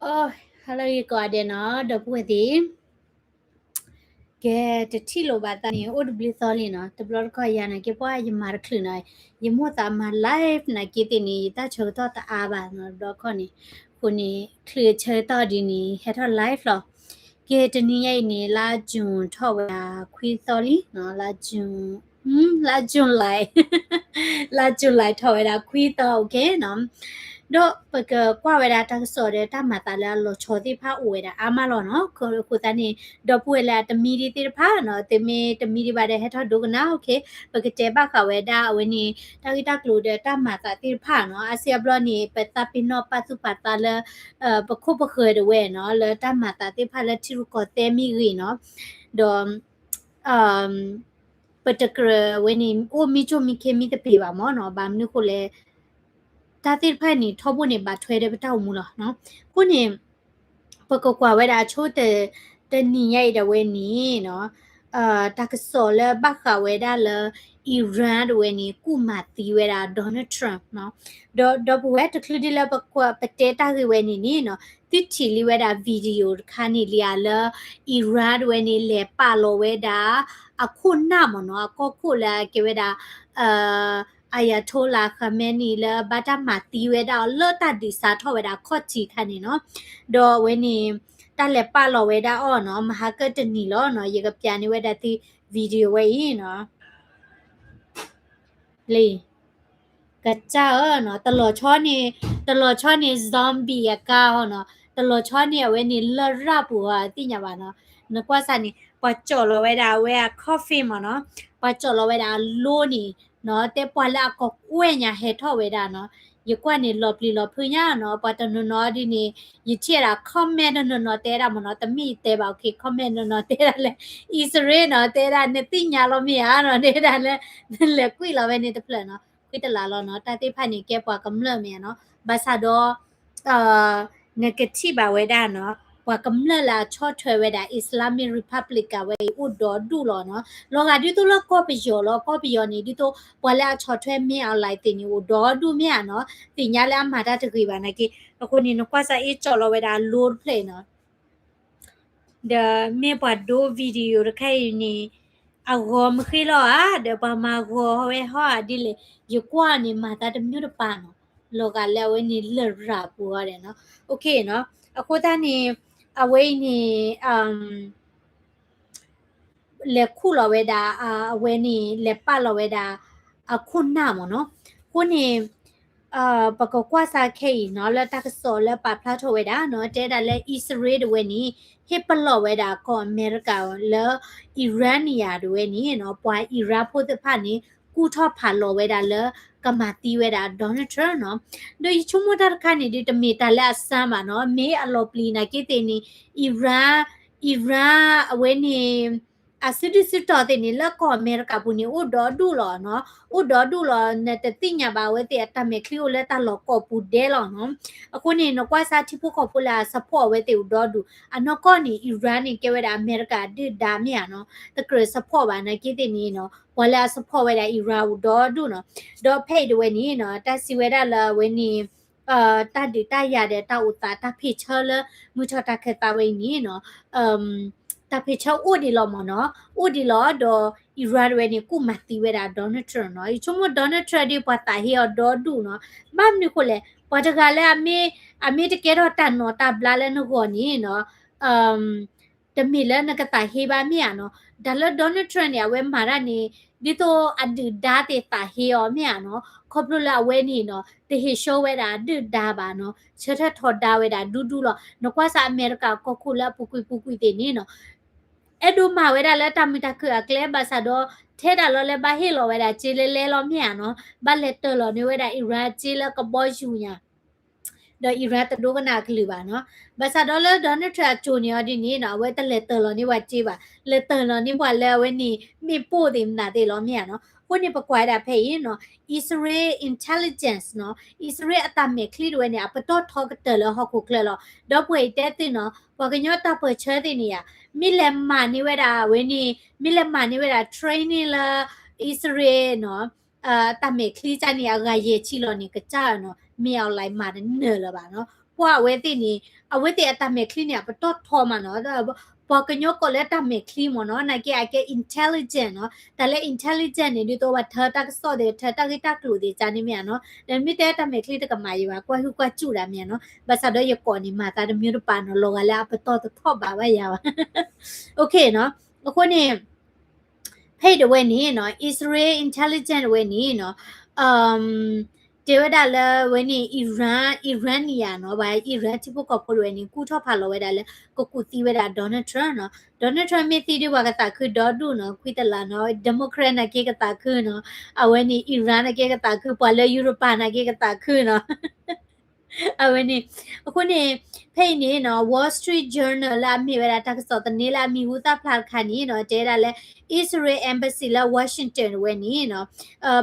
အိ hello ယကိးဂၤဒဲးနီၤ ဒီပုၢ်ဝဲၢ်သ့ၣ်, ကဲ တထံၣ်လိာ်ဘၣ်သးန့ၣ် အိၣ်တဘျုးသီလံနီၤ, တဘျီတခီၣ်ယၤနာ်က့ ပှၤယမၤတချုးနီၤ, ယမိၣ်သးမၤ live နာ်က့သ့ၣ်န့ၣ် ယတၢ်ဆၢကတီၢ်တအါဘၣ်နီၤ တဘျီတခီၣ်န့ၣ်, အဃိန့ၣ် ချုးဆၢကတီၢ်ဒ်န့ၣ် ဟဲထီၣ် live လီၤ. ကဲ တနံၤညါအံၤန့ၣ် လါ June ထီၣ်ဝဲဒၣ်ခွံသီလံနီၤ, လါ June လါ July လါ July ထီၣ်ဝဲဒၣ်ခွံသီ okay နီၤ, ဒီးပကကွၢ်ဝဲဒၣ်တၢ်ကစီၣ်ဒီး တၢ်မၤသးလၢအလီၤဆီသ့ၣ်တဖၣ်အိၣ်ဝဲဒၣ်အါမးလီၤနီၤ, အဃိသတးန့ၣ် ဒီပုၢ်ဝဲၢ်လၢအတမံဒံးသ့ၣ်တဖၣ်နီၤ, သုမ့ၢ်တမံဒံးဘၣ်ဒီး ဟဲထီၣ်ဒိကနၣ် okay, ပကတဲဘၣ်ဃးဝဲဒၣ်အဝဲန့ၣ် တၢ်ဂ့ၢ်တၢ်ကျိၤဒီးတၢ်မၤသးသ့ၣ်တဖၣ်နီၤ, အါစုအါဘျီန့ၣ် ပသးပ့ၤနီၣ်ပာ်သူၣ်ပာ်သးလၢ ပခိၣ်ပဃၢၤတဝဲနီၤ, လၢတၢ်မၤသးသ့ၣ်တဖၣ်လၢထံရူၢ်ကီၢ်သဲးမ့ၢ်ဂ့ၤနီၤ, ဒီး ပတကြၢးဝဲန့ၣ် အိၣ်မံဆိၣ်မံခ့မံသပ့ၤဘၣ်မ့ၢ်နီၤ, ဘၣ်မနုၤအဃိလဲၣ်, တၢ်သ့ၣ်တဖၣ်န့ၣ် ထီဘိန့ၣ် ဘၣ်ထွဲဒီးပတၢ်အိၣ်မူလီၤနီၤ, အဃိန့ၣ် ပကကွၢ်ဝဲဒၣ်အဆိ တနံၤညါအံၤဒၣ်ဝဲန့ၣ်နီၤ, တၢ်ကစီၣ်လၢဘၣ်ဃးဝဲဒၣ်လၢ Iran တဝဲန့ၣ် ကူၣ်မၤသံဝဲဒၣ် Donald Trump နီၤ, ဒီးဒီပုၢ်ဝဲၢ် တချုးဒ်လၢပတဲတၢ်ဂ့ၢ်ဝဲန့ၣ်န့ၣ်နီၤ, သုထံၣ်လံဝဲဒၣ် video တခါန့ၣ်လံဧါ လၢ Iran တဝဲန့ၣ် လဲၤပာ်လီၤဝဲဒၣ် အခိၣ်နၢ်မ့ၢ်နီၤ, အကီၢ်ခိၣ်လၢအကဲဝဲဒၣ် Ayatollah Khamenei လၢဘၣ်တၢ်မၤသံဝဲဒၣ်အီၤလၢတၢ်ဒုးစးထီၣ်ဝဲဒၣ် ခီၣ်ထံးခါန့ၣ်နီၤ, ဒီးအဝဲန့ၣ် တၢ်လဲၤပာ်လီၤဝဲဒၣ်အီၤနီၤ, မဟါကတနံၤလီၤနီၤ, ယကပျးန့ၢ်ဝဲဒၣ်သု video ဝဲအံၤနီၤ လံ ကစၢ်ဧၢနီၤ, တလီၤဆီန့ၣ်, တလီၤဆီန့ၣ် zombie အကါဟီနီၤ, တလီၤဆီန့ၣ် အဝဲန့ၣ်လရာ်ပူၤဟီ သ့ၣ်ညါဘၣ်နီၤ, နကွၢ်စၢ်န့ၣ် ပှၤကၠီၣ်လီၤဝဲဒၣ်အဝဲအ coffin မ့ၢ်နီၤ, ပှၤကၠီၣ်လီၤဝဲဒၣ်အလိန့ၣ်နီၤ, တဲပှၤလၢအကီၢ်ကွဲၢ်ညါဟဲထီၣ်ဝဲဒၣ်နီၤ, ယကွၢ်န့ၣ်လီၤပျံၤလီၤဖုးညါနီၤ, ပှၤတနီၤနီၤဒ်န့ၣ် ယထံၣ်ဒၣ် comment တနီၤနီၤတဲဒၣ်မ့ၢ်နီၤ, တမ့ၢ်ယတဲဘၣ် okay, comment နီၤနီၤတဲဒၣ်လၢ အံၣ်စရ့လးနီၤ, တဲဒၣ်နသ့ၣ်ညါလီၤမ့ၢ်ဧါနီၤ, တဲဒၣ်လၢ နလဲၤကွံာ်လီၤဝဲန့ၣ်တဖျၢၣ်နီၤ, ကွံာ်တလးလီၤနီၤ, တၢ်သ့ၣ်တဖၣ်န့ၣ် ကဲပှၤကမျၢၢ်မ့ၢ်ဧါနီၤ, ဘၣ်ဆၣ်ဒီး နကထံၣ်ဘၣ်ဝဲဒၣ်နီၤ, ပှၤကမျၢၢ်လၢအဆီၣ်ထွဲဝဲဒၣ် Islamic Republic အဝဲအံၤအိၣ်ဒီဒူၣ်လီၤနီၤ, လီၤဂာ်ဒ်သိးလၢကီၢ်ပယီၤလီၤ, ကီၢ်ပယီၤန့ၣ် ဒ်သိးပှၤလၢအဆီၣ်ထွဲ မင်းအောင်လှိုင် သ့ၣ်န့ၣ် အိၣ်ဒီဒူၣ်မ့ၢ်ဧါနီၤ, သ့ၣ်ညါလၢအမၤတၢ်တဂ့ၤဘၣ်နာ်က့, အဃိန့ၣ် နကွၢ်စၢ်အ့ၣ်ကၠီၣ်လီၤဝဲဒၣ်အလိတဖျၢၣ်အံၤနီၤ ဒီးမ့ၢ်ပှၤဒိ video တခါအံၤန့ၣ် အဂီၤမ့ၢ်ဃ့လီၤဧါ, ဒီးပှၤမၤဂီၤဝဲဟီဧါဒ်လဲၣ်, ယကွၢ်န့ၣ် မၤသးတမုာ်တပာ်နီၤ, လီၤဂာ်လၢအဝဲန့ၣ်လရာ်ပူၤအီၤဒီးနီၤ, okay နီၤ, အဃိသတးန့ၣ် အဝဲအံၤန့ၣ် လဲၤခူၣ်လီၤဝဲဒၣ် အဝဲန့ၣ် လဲၤပာ်လီၤဝဲဒၣ် အခိၣ်နၢ်မ့ၢ်နီၤ, အဃိန့ၣ် ပကကွၢ်စၢ်ခဲအံၤနီၤ လၢတၢ်ကစီၣ်လၢပာ်ဖျါထီၣ်ဝဲဒၣ်နီၤ တဲဒၣ်လၢအံၣ်စရ့လးတဝဲန့ၣ် ဟ့ၣ်ပလီၢ်ဝဲဒၣ်ကီၢ်အမဲရကၤလၢ Iranian တဝဲန့ၣ်နီၤ ပှၤ Iran ဖိသ့ၣ်တဖၣ်န့ၣ် ကူၣ်ထီၣ်ဖးလီၤဝဲဒၣ်လၢ ကမၤသံဝဲဒၣ် Donald Trump နီၤ, ဒီးယဆိကမိၣ်တၢ်တခါန့ၣ် ဒုးတမ့ၢ်တၢ်လၢအစၢ်ဘၣ်နီၤ မ့ၢ်အလီၤပျံၤနာ်က့သ့ၣ်န့ၣ် Iran Iran အဝဲန့ၣ် အစုဒုၣ်စုတီၢ်သ့ၣ်န့ၣ် လၢကီၢ်အမဲရကၤပူၤန့ၣ် အိၣ်ဒီဒူၣ်လီၤနီၤ, အိၣ်ဒီဒူၣ်လီၤ နတသ့ၣ်ညါဘၣ်အဝဲသ့ၣ်အတၢ်မဲာ်ချံအိၣ်လၢတၢ်လီၢ်ကိးပူၤဒဲးလီၤနီၤ, အဃိန့ၣ် နကွၢ်စၢ်ထံဖိကီၢ်ဖိလၢအ support အဝဲသ့ၣ်အိၣ်ဒီဒူၣ် အနီၢ်ကီၢ်န့ၣ် Iran န့ၣ် ကဲဝဲဒၣ်အမဲရကၤဒုၣ်ဒါမ့ၢ်ဧါနီၤ, တကြၢး support ဘၣ်နာ်က့သ့ၣ်န့ၣ်နီၤ ပှၤလၢအ support ဝဲဒၣ် Iran အိၣ်ဒီဒူၣ်နီၤ, ဒီးဖဲအံၤတဝဲန့ၣ်နီၤ တၢ်စံးဝဲဒၣ်လၢအဝဲန့ၣ် တၢ်ဒုးတၢ်ယၤဒီးတၢ်အိၣ်သးတၢ်ဖ့ၣ်ဆၢလၢ မုၢ်ထီၣ်တၢ်ခၢၣ်သးဝဲအံၤန့ၣ်နီၤ တၢ်ဖ့ၣ်ဆၢအိၣ်ဒံးလီၤမ့ၢ်နီၤ, အိၣ်ဒံးလီၤဒီး Iran တဝဲန့ၣ် ကူၣ်မၤသံဝဲဒၣ် Donald Trump နီၤ, ယဆိကမိၣ် Donald Trump ဒ်ပှၤသးဟ့အီၤဒီဒူၣ်နီၤ, ဘၣ်မနုၤဃိလဲၣ် ပှၤတဂၤလၢ အမ့ၢ်တကဲထီၣ်တၢ်နိးတၢ်ဘျါလၢနဂီၢ်န့ၣ်နီၤ တမ့ၢ်လၢနကသးဟ့ဘၣ်မ့ၢ်ဧါနီၤ, တၢ်လၢ Donald Trump န့ၣ် အဝဲမၤတၢ်န့ၣ် ဒ်သိးအဒုၣ်ဒါသ့ၣ်သးဟ့အီၤမ့ၢ်ဧါနီၤ, ခီဖျိလၢအဝဲန့ၣ်နီၤ တဟ့ၣ်ဆှၢဝဲဒၣ်ဒုၣ်ဒါဘၣ်နီၤ, ဆၢထၢၣ်ထီဒါဝဲဒၣ်ဒူဒူလီၤ, နကွၢ်စၢ်အမဲရကၤကီၢ်ခိၣ်လၢအပူၤကွံာ်ပူၤကွံာ်သ့ၣ်န့ၣ်နီၤ အဲၣ်ဒိးမၤဝဲဒၣ်လၢတၢ်မုာ်တၢ်ခုၣ်အကျဲ ဘၣ်ဆၣ်ဒီး ထဲဒၣ်လီၤလၢဘၣ်ဟ့ၣ်လီၤဝဲဒၣ်စ့လဲလဲလီၤမ့ၢ်ဧါနီၤ, ဘၣ်လဲၤတၢၢ်လီၤန့ၢ်ဝဲဒၣ် Iran စ့လၢကဘီယူၤညါ ဒီး Iran တဒိကနၣ်အကလုၢ်ဘၣ်နီၤ, ဘၣ်ဆၣ်ဒီးလၢ Donald Trump အစိၤန့ၣ်အီၤဒ်န့ၣ်နီၤ အဝဲတလဲၤတၢၢ်လီၤန့ၢ်ပှၤစ့ဘၣ်, လဲၤတၢၢ်လီၤန့ၢ်ပှၤလၢအဝဲန့ၣ် မ့ၣ်ပိၢ်သ့ၣ်မနုၤသ့ၣ်လီၤမ့ၢ်ဧါနီၤ, အဃိန့ၣ်ပကွၢ်ဝဲဒၣ်ဖဲအံၤနီၤ Israel intelligence နီၤ Israel အတၢ်မဲာ်ချံတဝဲန့ၣ် အပတီၢ်ထီကတၢၢ်လၢဟီၣ်ခိၣ်ချၢလီၤ, ဒီပုၢ်ဝဲၢ်အံၤတဲသုနီၤ ပှၤကညီတၢ်ပၢၢ်ဆၢသ့ၣ်န့ၣ်ဧါ မ့ၢ်လဲၤမၤန့ၢ်ဝဲဒၣ်ဝဲန့ၣ် မ့ၢ်လဲၤမၤန့ၢ်ဝဲဒၣ် training လၢ Israel နီၤ တၢ်မဲာ်ချံကန့ၣ် အဂၤယဲၢ်ဆံလီၤန့ၣ် ကစၢ်နီၤ မ့ၢ်အီၤလဲၤမၤတနၢၤလၢၤဘၣ်နီၤ, ပှၤအဝဲသ့ၣ်န့ၣ် အဝဲသ့ၣ်အတၢ်မဲာ်ချံန့ၣ် အပတီၢ်ထီမးနီၤ, ပှၤကညီကိးလၢတၢ်မဲာ်ချံမ့ၢ်နီၤ, နာ်က့အကဲ intelligent နီၤ, တၢ်လၢ intelligent န့ၣ် ဒ်သိးပှၤထၢ တၢ်ကစီၣ်သ့ၣ် ထၢတၢ်ဂ့ၢ်တၢ်ကျိၤသ့ၣ် ကန့ၣ်မ့ၢ်ဧါနီၤ, ဒီးမ့ၢ်တဲတၢ်မဲာ်ချံတကမၤယံၤဘၣ်, ကွၢ်ဟုၣ်ကွၢ်စူၣ်ဒၣ်မ့ၢ်ဧါနီၤ, ဘၣ်ဆၣ်ဒီးယကိးန့ၣ် မၤသးတမံၤတပာ်နီၤ, လီၤဂာ်လၢအပတီၢ်တထီၣ်ဘၣ်ဘၣ်ယၤဘၣ် OK နီၤ, အဃိန့ၣ် ဖဲအံၤတဝဲန့ၣ်နီၤ, Israel intelligence တဝဲန့ၣ်နီၤ, တဲဝဲဒၣ်လၢဝဲန့ၣ် Iran, Iranian နီၤ, ပှၤ Iran ထံဖိကီၢ်ဖိတဝဲန့ၣ် ကူၣ်ထီၣ်ဖးလီၤဝဲဒၣ်လၢ ကကူးသံဝဲဒၣ် Donald Trump နီၤ, Donald Trump မ့ၢ်သံဒုးပှၤကသးခုဒီဒူၣ်နီၤ, ခွံတလးနီၤ, Democrat နာ်က့ကသးခုနီၤ, အဝဲန့ၣ် Iran နာ်က့ကသးခု, ပှၤလၢ Europe နာ်က့ကသးခုနီၤ အဝဲန့ၣ်, အဃိန့ၣ် ဖဲအံၤန့ၣ်နီၤ, Wall Street Journal လၢအမ့ၢ်ဝဲဒၣ်တၢ်ကစီၣ်သန့လၢအမံၤဟူသၣ်ဖျါတခါန့ၣ်နီၤ, တဲဒၣ်လၢ Israel Embassy လၢ Washington တဝဲန့ၣ်နီၤ,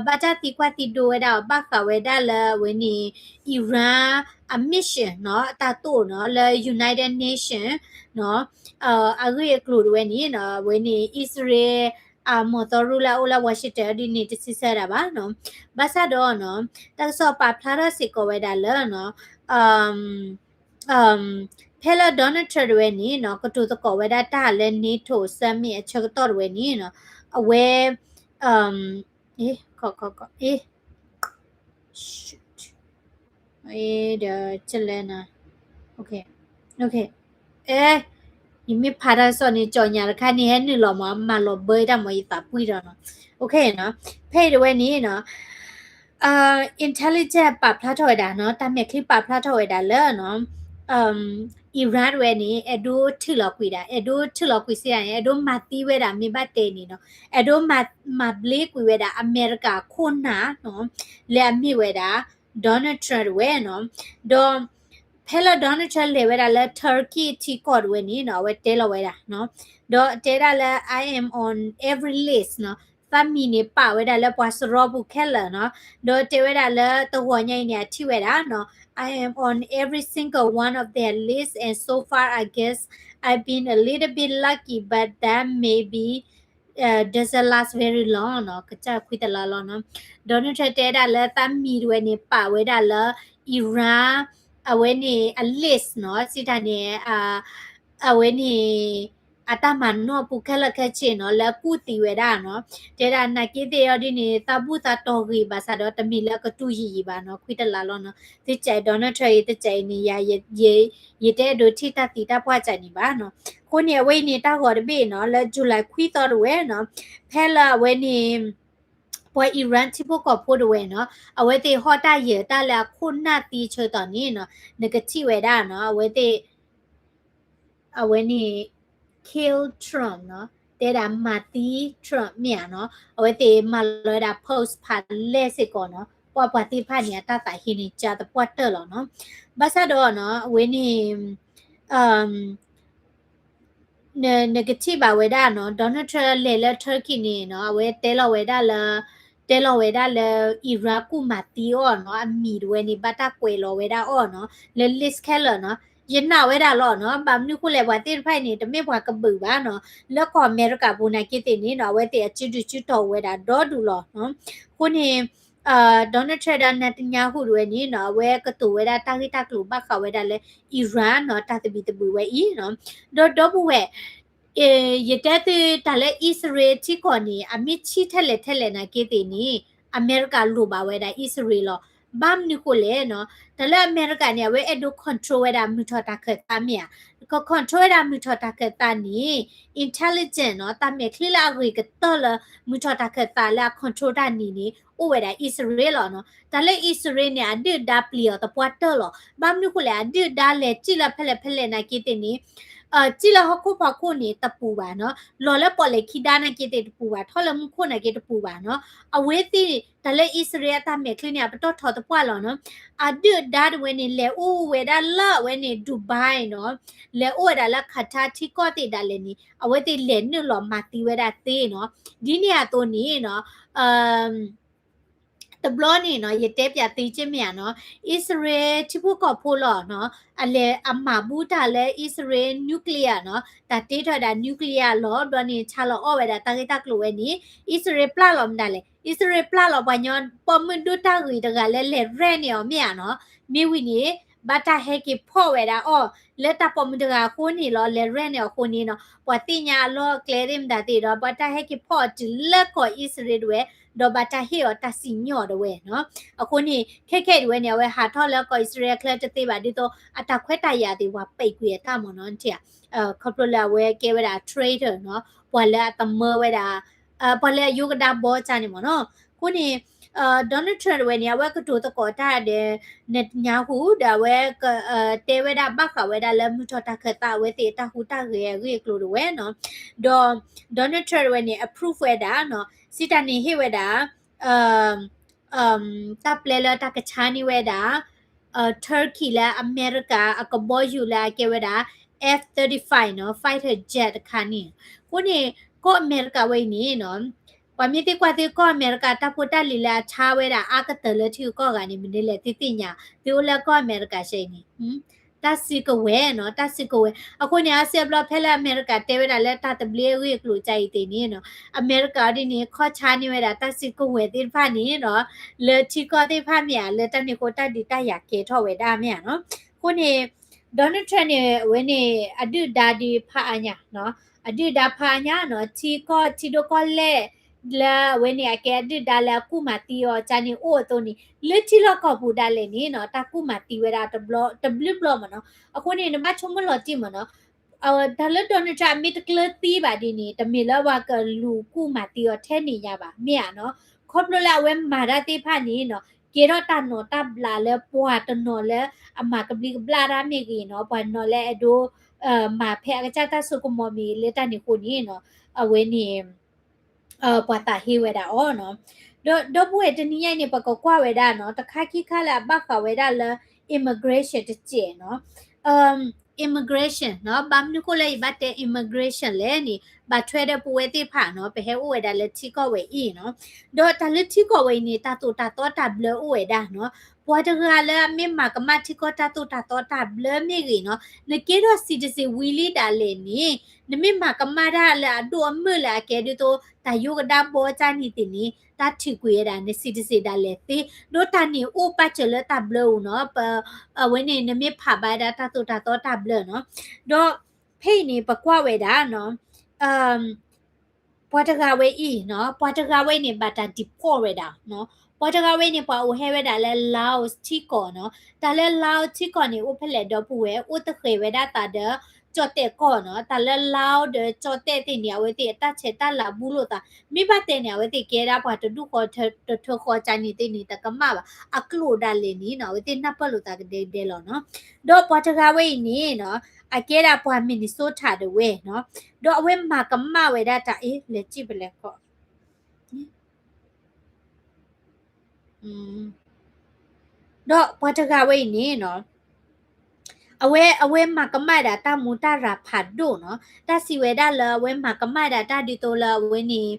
ဘၣ်တၢ်သံကွၢ်သံဒိးဝဲဒၣ်အီၤ ဘၣ်ဃးဝဲဒၣ်လၢအဝဲန့ၣ် Iran အ mission နီၤ, အတၢ်တိာ်နီၤ, လၢ United Nation နီၤ, အဂ့ၢ်အကျိၤတဝဲန့ၣ်နီၤ, အဝဲန့ၣ် Israel အ မီၤသီရူလၢအအိၣ်လၢ Washington ဒ်န့ၣ် တစံးဆၢဒၣ်ဘၣ်နီၤ, ဘၣ်ဆၣ်ဒီးနီၤ, တၢ်ကစီၣ်ပာ်ဖျါထီၣ်စ့ၢ်ကီးဝဲဒၣ်လၢနီၤ, ဖဲလၢ Donald Trump တဝဲန့ၣ်နီၤ, ကတိၤသကိးဝဲဒၣ်တၢ်လၢ NATO Summit အဆၢကတီၢ်တဝဲန့ၣ်နီၤ, အဝဲ အ ဒီးကလဲၣ်နၤ, ယမ့ၢ်ဖးတၢ်ကစီၣ်န့ၣ် ကၠီညါတခါန့ၣ် ဟဲနုာ်လီၤမး မၤလီၤဘၢတၢ်မး ယသးပှံၢ်ဒီးနီၤ, ဖဲအံၤတဝဲန့ၣ်နီၤ, intelligence ပာ်ဖျါထီၣ်ဝဲဒၣ်နီၤ, တၢ်မဲာ်ချံပာ်ဖျါထီၣ်ဝဲဒၣ်လၢနီၤ, Iran တဝဲန့ၣ် အဲၣ်ဒိးထုးလီၤကွံာ်ဒၣ်, အဲၣ်ဒိးထုးလီၤကွံာ်စ့ၢ်ဒၣ်န့ၣ် အဲၣ်ဒိးမၤသံဝဲဒၣ် မ့ၢ်ဘၣ်တဲန့ၣ်နီၤ, အဲၣ်ဒိးမၤဘျ့ကွံာ်ဝဲဒၣ် အမဲရကၤခိၣ်နၢ်နီၤ, လၢအမ့ၢ်ဝဲဒၣ် Donald Trump တဝဲနီၤ, ဒီး ဖဲလၢ Donald Trump လဲၤဝဲဒၣ်လၢ Turkey ထံကီၢ်တဝဲန့ၣ်နီၤ, အဝဲတဲလီၤဝဲဒၣ်နီၤ, ဒီးတဲဒၣ်လၢ I am on every list နီၤ, သးမံၤန့ၣ် ပာ်ဝဲဒၣ်လၢပှၤစရီပူၤခဲလၢာ်နီၤ, ဒီးတဲဝဲဒၣ်လၢတဂီၤညါအံၤန့ၣ် အထံၣ်ဝဲဒၣ်နီၤ, I am on every single one of their list and so far I guess I've been a little bit lucky but that maybe doesn't last very long နီၤ, ကစၢ်ခွံတလါလီၤနီၤ, Donald Trump တဲဒၣ်လၢသးမံၤတဝဲန့ၣ် ပာ်ဝဲဒၣ်လၢ Iran အဝဲန့ၣ်အ list နီၤ, စံးတၢ်န့ၣ် အဝဲန့ၣ် အတၢ်မၤနီၣ်ပူၤခဲလၢာ်ခဲဆ့နီၤ, လၢအကူၣ်သံဝဲဒၣ်နီၤ, တဲဒၣ်နာ်က့သ့ၣ်အီၤဒ်န့ၣ် သးဘူၣ်သးတီၤဂ့ၤဘၣ်ဆၣ်ဒီး တမ့ၢ်လၢအကတူၢ်ယံာ်ယံာ်ဘၣ်နီၤ, ခွံတလါလီၤနီၤ, သုကး Donald Trump အံၤ တကးအံၤန့ၣ် ယ ယတအဲၣ်ဒိးထံၣ်တၢ်သံတၢ်ပှၢ်ကးန့ၣ်ဘၣ်နီၤ, အဃိန့ၣ် အဝဲအံၤန့ၣ်တၢ်ဂီၤတဘ့ၣ်နီၤ, လၢ July ခွံသီတဝဲနီၤ, ဖဲလၢအဝဲန့ၣ် ပှၤ Iran ထံဖိကီၢ်ဖိတဝဲနီၤ, အဝဲသ့ၣ်ဟီၣ်တၢ်ယၢၤတၢ်လၢအခိၣ်နၢ်သံဆၢကတီၢ်န့ၣ်နီၤ, နကထံၣ်ဝဲဒၣ်နီၤ, အဝဲသ့ၣ် အဝဲန့ၣ် kill Trump နီၤ, တဲဒၣ်မၤသံ Trump မ့ၢ်ဧါနီၤ, အဝဲသ့ၣ်မၤလီၤဝဲဒၣ် post ဖးလဲၢ်စ့ၢ်ကီးနီၤ, ပှၤပှၤသ့ၣ်တဖၣ်န့ၣ် အတၢ်သးဟ့န့ၣ် ကါသပှၢ်တၢၢ်လီၤနီၤ, ဘၣ်ဆၣ်ဒီးနီၤ, အဝဲန့ၣ် နကထံၣ်ဘၣ်ဝဲဒၣ်နီၤ, Donald Trump လဲၤလၢ Turkey န့ၣ်နီၤ, အဝဲတဲလီၤဝဲဒၣ်လၢ, တဲလီၤဝဲဒၣ်လၢ Iran ကူၣ်မၤသံအီၤနီၤ, အမံၤတဝဲန့ၣ် ဘၣ်တၢ်ကွဲးလီၤဝဲဒၣ်အီၤနီၤ, လၢ list ခဲလၢာ်နီၤ, ယနာ်ဝဲဒၣ်လီၤနီၤ, ဘၣ်မနုၤဃိလဲၣ် ပှၤသ့ၣ်တဖၣ်အံၤန့ၣ် တမ့ၢ်ပှၤကဘုးဘၣ်နီၤ, လၢကီၢ်အမဲရကၤပူၤနာ်က့သ့ၣ်န့ၣ်နီၤ, အဝဲသ့ၣ်အစုဒုၣ်စုတီၤဝဲဒၣ်ဒီဒူၣ်လီၤနီၤ, အဃိန့ၣ် Donald Trump ဒီး Netanyahu တဝဲန့ၣ်နီၤ, အဝဲကတိၤဝဲဒၣ်တၢ်ဂ့ၢ်တၢ်ကျိၤဘၣ်ဃးဝဲဒၣ်လၢ Iran နီၤ, တၢ်သဘံၣ်သဘုၣ်ဝဲအံၤနီၤ, ဒီးဒီပုၢ်ဝဲၢ် ယတဲသုတၢ်လၢ အံၣ်စရ့လးထံကီၢ်န့ၣ် အမ့ၢ်ဆံးထဲလဲၣ်ထဲလဲၣ်နာ်က့သ့ၣ်န့ၣ်, အမဲရကၤလိၣ်ဘၣ်ဝဲဒၣ်အံၣ်စရ့လးလီၤ. ဘၣ်မနုၤဃိလဲၣ်နီၤ, တၢ်လၢအမဲရကၤန့ၣ် အဝဲအဲၣ်ဒိး control ဝဲဒၣ်မုၢ်ထီၣ်တၢ်ခၢၣ်သးမ့ၢ်ဧါ, က control ဝဲဒၣ်မုၢ်ထီၣ်တၢ်ခၢၣ်သးန့ၣ် intelligence နီၤ, တၢ်မဲာ်ချံလၢအဂ့ၤကတၢၢ်လၢမုၢ်ထီၣ်တၢ်ခၢၣ်သးလၢအ control တၢ်န့ၣ်န့ၣ် အိၣ်ဝဲဒၣ်အံၣ်စရ့လးလီၤနီၤ. တၢ်လၢအံၣ်စရ့လးန့ၣ် အဒုၣ်ဒါပျံၤအီၤသပှၢ်တၢၢ်လီၤ. ဘၣ်မနုၤဃိလဲၣ်, အဒုၣ်ဒါလဲၤစံၣ်လၢဖဲလဲၣ်ဖဲလဲၣ်နာ်က့သ့ၣ်န့ၣ်, စံၣ်လၢဟီၣ်ခိၣ်ဖီခိၣ်န့ၣ် တပူၤဘၣ်နီၤ, လီၤလၢပီၣ်လဲၣ်ခံဒါနာ်က့သ့ၣ်တပူၤဘၣ်, ထီၣ်လၢမူခိၣ်နာ်က့တပူၤဘၣ်နီၤ. အဝဲသ့ၣ် တၢ်လၢအံၣ်စရ့လးအတၢ်မဲာ်ချံန့ၣ် အပတီၢ်ထီၣ်သပှၢ်လီၤနီၤ. အဒုၣ်ဒါတဝဲန့ၣ် လဲၤအိၣ်ဝဲဒၣ်လၢအဝဲန့ၣ် Dubai နီၤ, လဲၤအိၣ်ဝဲဒၣ်လၢ Qatar ထံကီၢ်သ့ၣ်ဒၣ်လဲာ်န့ၣ် အဝဲသ့ၣ်လဲၤနုာ်လီၤမၤသံဝဲဒၣ်သ့နီၤ. ဒ်န့ၣ်အသိးန့ၣ်နီၤ တဘျီန့ၣ်နီၤ ယတဲပၠးသ့က့မ့ၢ်ဧါနီၤ, အံၣ်စရ့လးထံဖိကီၢ်ဖိလီၤနီၤ, အလဲၤအမၤဘူၣ်တၢ်လၢအံၣ်စရ့လး nuclear နီၤ, တၢ်တ့ထီၣ်ဝဲဒၣ် nuclear လီၤ. ဘျီန့ၣ် ဆါလီၤအီၣ်ဝဲဒၣ်တၢ်ဂ့ၢ်တၢ်ကျိၤဝဲန့ၣ် အံၣ်စရ့လးပျၢ်လီၤမတၤလဲၣ်, အံၣ်စရ့လးပျၢ်လီၤပှၤညီပိာ်မုၣ်ဒိၣ်တၢ်ဂ့ၤတဂၤလၢလဲၤရဲၣ်န့ၢ်အီၤမ့ၢ်ဧါနီၤ. မ့ၢ်ဝံၤန့ၣ် ဘၣ်တၢ်ဟဲက့ၤဖီၣ်ဝဲဒၣ်အီၤ လၢတၢ်ပိာ်မုၣ်တဂၤအဃိန့ၣ်လီၤ, လဲၤရဲၣ်န့ၣ်အဃိန့ၣ်နီၤ, ပှၤသ့ၣ်ညါအလီၢ်အကျဲသ့ၣ်မတၤသ့ၣ်ဒီး ဘၣ်တၢ်ဟဲက့ၤဖီၣ်အီၤတုၤလၢကီၢ်အံၣ်စရ့လးတဝဲ, ဒီးဘၣ်တၢ်ဟ့ၣ်အီၤတၢ်စံၣ်ညီၣ်တဝဲနီၤ. အဃိန့ၣ် ခဲခဲအံၤတဝဲန့ၣ် အဝဲဟးထီၣ်လၢကီၢ်အံၣ်စရ့လးအချၢတသ့ဘၣ် ဒ်သိးအတၢ်ခွဲးတၢ်ယာ်သ့ၣ် ပှၤပဲာ်ကွံာ်အတၢ်မ့ၢ်နီၤ, ခီဖျိလၢအဝဲကဲဝဲဒၣ် traitor နီၤ, ပှၤလၢအသမၢဝဲဒၣ် ပှၤလၢအယိကဒါဘီကၢ်န့ၣ်မ့ၢ်နီၤ. အဃိန့ၣ် Donald Trump တဝဲန့ၣ် အဝဲကတိၤသကိးတၢ်ဒီး Netanyahu ဒီးအဝဲ တဲဝဲဒၣ်ဘၣ်ဃးဝဲဒၣ်လၢမုၢ်ထီၣ်တၢ်ခၢၣ်သးအဝဲသ့ၣ်အတၢ်ဟူးတၢ်ဂဲၤအဂ့ၢ်အကျိၤတဝဲနီၤ. ဒီး Donald Trump တဝဲန့ၣ် approve ဝဲဒၣ်နီၤ, စံးတၢ်န့ၣ်ဟ့ၣ်ဝဲဒၣ် တၢ်ပျဲလၢတၢ်ကဆါန့ၢ်ဝဲဒၣ် Turkey လၢအမဲရကၤအကဘီယူၤလၢအကဲဝဲဒၣ် F thirty-five နီၤ, fighter jet တခါန့ၣ်. အဃိန့ၣ် ကီၢ်အမဲရကၤဝဲအံၤန့ၣ်နီၤ, ပှၤမ့ၢ်သ့ၣ်ကွၢ်သ့ၣ်ကီၢ်အမဲရကၤတၢ်ဖိတၢ်လံၤလၢအဆါဝဲဒၣ်အါကတၢၢ်လၢထံဂုၤကီၢ်ဂၤန့ၣ် မနုၤလဲၣ်သုသ့ၣ်ညါ, သုအိၣ်လၢကီၢ်အမဲရကၤစဲအံၤန့ၣ် တၢ်စုကဝဲၤနီၤ, တၢ်စုကဝဲၤ. အဃိန့ၣ် အါစုအါဘျီဖဲလၢအမဲရကၤတဲဝဲဒၣ်လၢတၢ်သဘျ့အဂ့ၢ်အကျိၤကၢ်အံၤသ့ၣ်န့ၣ်နီၤ, အမဲရကၤဒ်န့ၣ် ခီၣ်ဆါန့ၢ်ဝဲဒၣ်တၢ်စုကဝဲၤသ့ၣ်တဖၣ်န့ၣ်နီၤ, လၢထံကီၢ်သ့ၣ်တဖၣ်မ့ၢ်ဧါ, လၢတၢ်န့ၣ်အဃိတၢ်ဒုးတၢ်ယၤကဲထီၣ်ဝဲဒၣ်မ့ၢ်ဧါနီၤ. အဃိန့ၣ် Donald Trump န့ၣ် အဝဲန့ၣ် အဒုၣ်ဒါဒုးဖးအါညါ, အဒုၣ်ဒါဖးအါညါနီၤ, ထံကီၢ်ထံဒိၣ်ကီၢ်လဲၢ် လၢအဝဲန့ၣ် အကဲအဒုၣ်ဒါလၢအကူၣ်မၤသံအီၤကၢ်န့ၣ် အိၣ်အသိးန့ၣ် လၢထံလီၢ်ကီၢ်ပူၤဒၣ်လဲာ်န့ၣ်နီၤ, တၢ်ကူၣ်မၤသံဝဲဒၣ်တဘျီ တဘျုးဘျီမ့ၢ်နီၤ. အဃိန့ၣ် နဘၣ်ဆိကမိၣ်လီၤတံၢ်မ့ၢ်နီၤ, တၢ်လၢ Donald Trump အမ့ၢ်တကျၢၤသံဘၣ်ဒ်န့ၣ် တမ့ၢ်လၢပှၤကလူၤကူၣ်မၤသံအီၤထဲန့ၣ်ညါဘၣ် မ့ၢ်ဧါနီၤ. ခီဖျိလၢအဝဲမၤတၢ်သ့ၣ်တဖၣ်န့ၣ်နီၤ, ကဲထီၣ်တၢ်နိးတၢ်ဘျးလၢပှၤတနီၤလၢအမၤကဘျံးကဘျၣ်တၢ်မ့ၢ်ဂ့ၤနီၤ, ပှၤနီၤလၢအဲၣ်ဒိး မၤဖဲအကစၢ်တၢ်ဆိကမိၣ်မ့ၢ်လၢတၢ်န့ၣ်အဃိန့ၣ်နီၤ, အဝဲန့ၣ် ပှၤသးဟ့ဝဲဒၣ်အီၤနီၤ. ဒီး ဒီပုၢ်ဝဲၢ်တနံၤညါအံၤန့ၣ် ပကကွၢ်ဝဲဒၣ်နီၤ, တခါခံခါလၢအဘၣ်ဃးဝဲဒၣ်လၢ immigration တစဲးနီၤ. immigration နီၤ, ဘၣ်မနုၤဃိလၢယဘၣ်တဲ immigration လဲၣ်န့ၣ် ဘၣ်ထွဲဒီးပဝဲသ့ၣ်တဖၣ်နီၤ, ပဟဲအိၣ်ဝဲဒၣ်လၢထံကီၢ်ဝဲအံၤနီၤ. ဒီးတၢ်လၢထံကီၢ်ဝဲအံၤန့ၣ် တၢ်သိၣ်တၢ်သီတၢ်ဘျၢအိၣ်ဝဲဒၣ်နီၤ. ပှၤတဂၤလၢအမ့ၢ်မၤကမၣ်ထံကီၢ်တၢ်သိၣ်တၢ်သီတၢ်ဘျၢမ့ၢ်ဂ့ၤနီၤ, နကဲထီၣ် citizen ဝံၤလံဒၣ်လဲာ်န့ၣ် နမ့ၢ်မၤကမၣ်တၢ်လၢအဒိၣ်အမုၢ်လၢအကဲဒ်သိး တၢ်ယိကဒါဘီကၢ်န့ၣ်သ့ၣ်န့ၣ် တၢ်ထုးကွံာ်ဝဲဒၣ်န citizen ဒၣ်လဲာ်သ့, ဒီးတၢ်န့ၣ်အိၣ်ပာ်စၢၤလၢတၢ်ဘျၢဧိၤနီၤ, ပ အဝဲန့ၣ် နမ့ၢ်ဖးဘၣ်ဝဲဒၣ်တၢ်သိၣ်တၢ်သီတၢ်ဘျၢနီၤ. ဒီးဖဲအံၤန့ၣ် ပကွၢ်ဝဲဒၣ်နီၤ ပှၤတဂၤဝဲအံၤနီၤ, ပှၤတဂၤဝဲအံၤန့ၣ် ဘၣ်တၢ်ဒံးဖီၣ်ဝဲဒၣ်နီၤ. ပှၤတဂၤဝဲအံၤန့ၣ် ပှၤအိၣ်ဟဲဝဲဒၣ်လၢ Laos ထံကီၢ်နီၤ. တၢ်လၢ Laos ထံကီၢ်န့ၣ် အိၣ်ဖဲလဲၣ်ဒီပုၢ်ဝဲၢ်, အိၣ်သဃဲးဝဲဒၣ်သးဒီး ကၠီၣ်တဲၣ်ကီၢ်နီၤ. တၢ်လၢ Laos ဒီးကၠီၣ်တဲၣ်သ့ၣ်န့ၣ် အဝဲသ့ၣ်အတၢ်ဆဲးတၢ်လၤဘူးလိာ်သး, မ့ၢ်ဘၣ်တဲန့ၣ် အဝဲသ့ၣ်ကဲဒၣ်ပှၤတဒူၣ်ဃီတထၢဃီကၢ်န့ၣ်သ့ၣ်န့ၣ် တကမၣ်ဘၣ်. အကျိာ်ဒၣ်လဲာ်န့ၣ်နီၤ အဝဲသ့ၣ်နၢ်ပၢၢ်လိာ်သးကဒဲကဒဲလီၤနီၤ. ဒီးပှၤတဂၤဝဲအံၤန့ၣ်နီၤ အကဲဒၣ်ပှၤ Minnesota တဝဲနီၤ. ဒီးအဝဲမၤကမၣ်ဝဲဒၣ်တၢ်အံၤ လဲၤစံၣ်ပလဲၤခီ ဒီးပှၤတဂၤဝဲအံၤန့ၣ်နီၤ အဝဲ အဝဲမၤကမၣ်ဒၣ်တၢ်မူတၢ်ရၤဖးဒိၣ်နီၤ. တၢ်စံးဝဲဒၣ်လၢအဝဲမၤကမၣ်ဒၣ်တၢ်ဒ်သိးလၢအဝဲန့ၣ်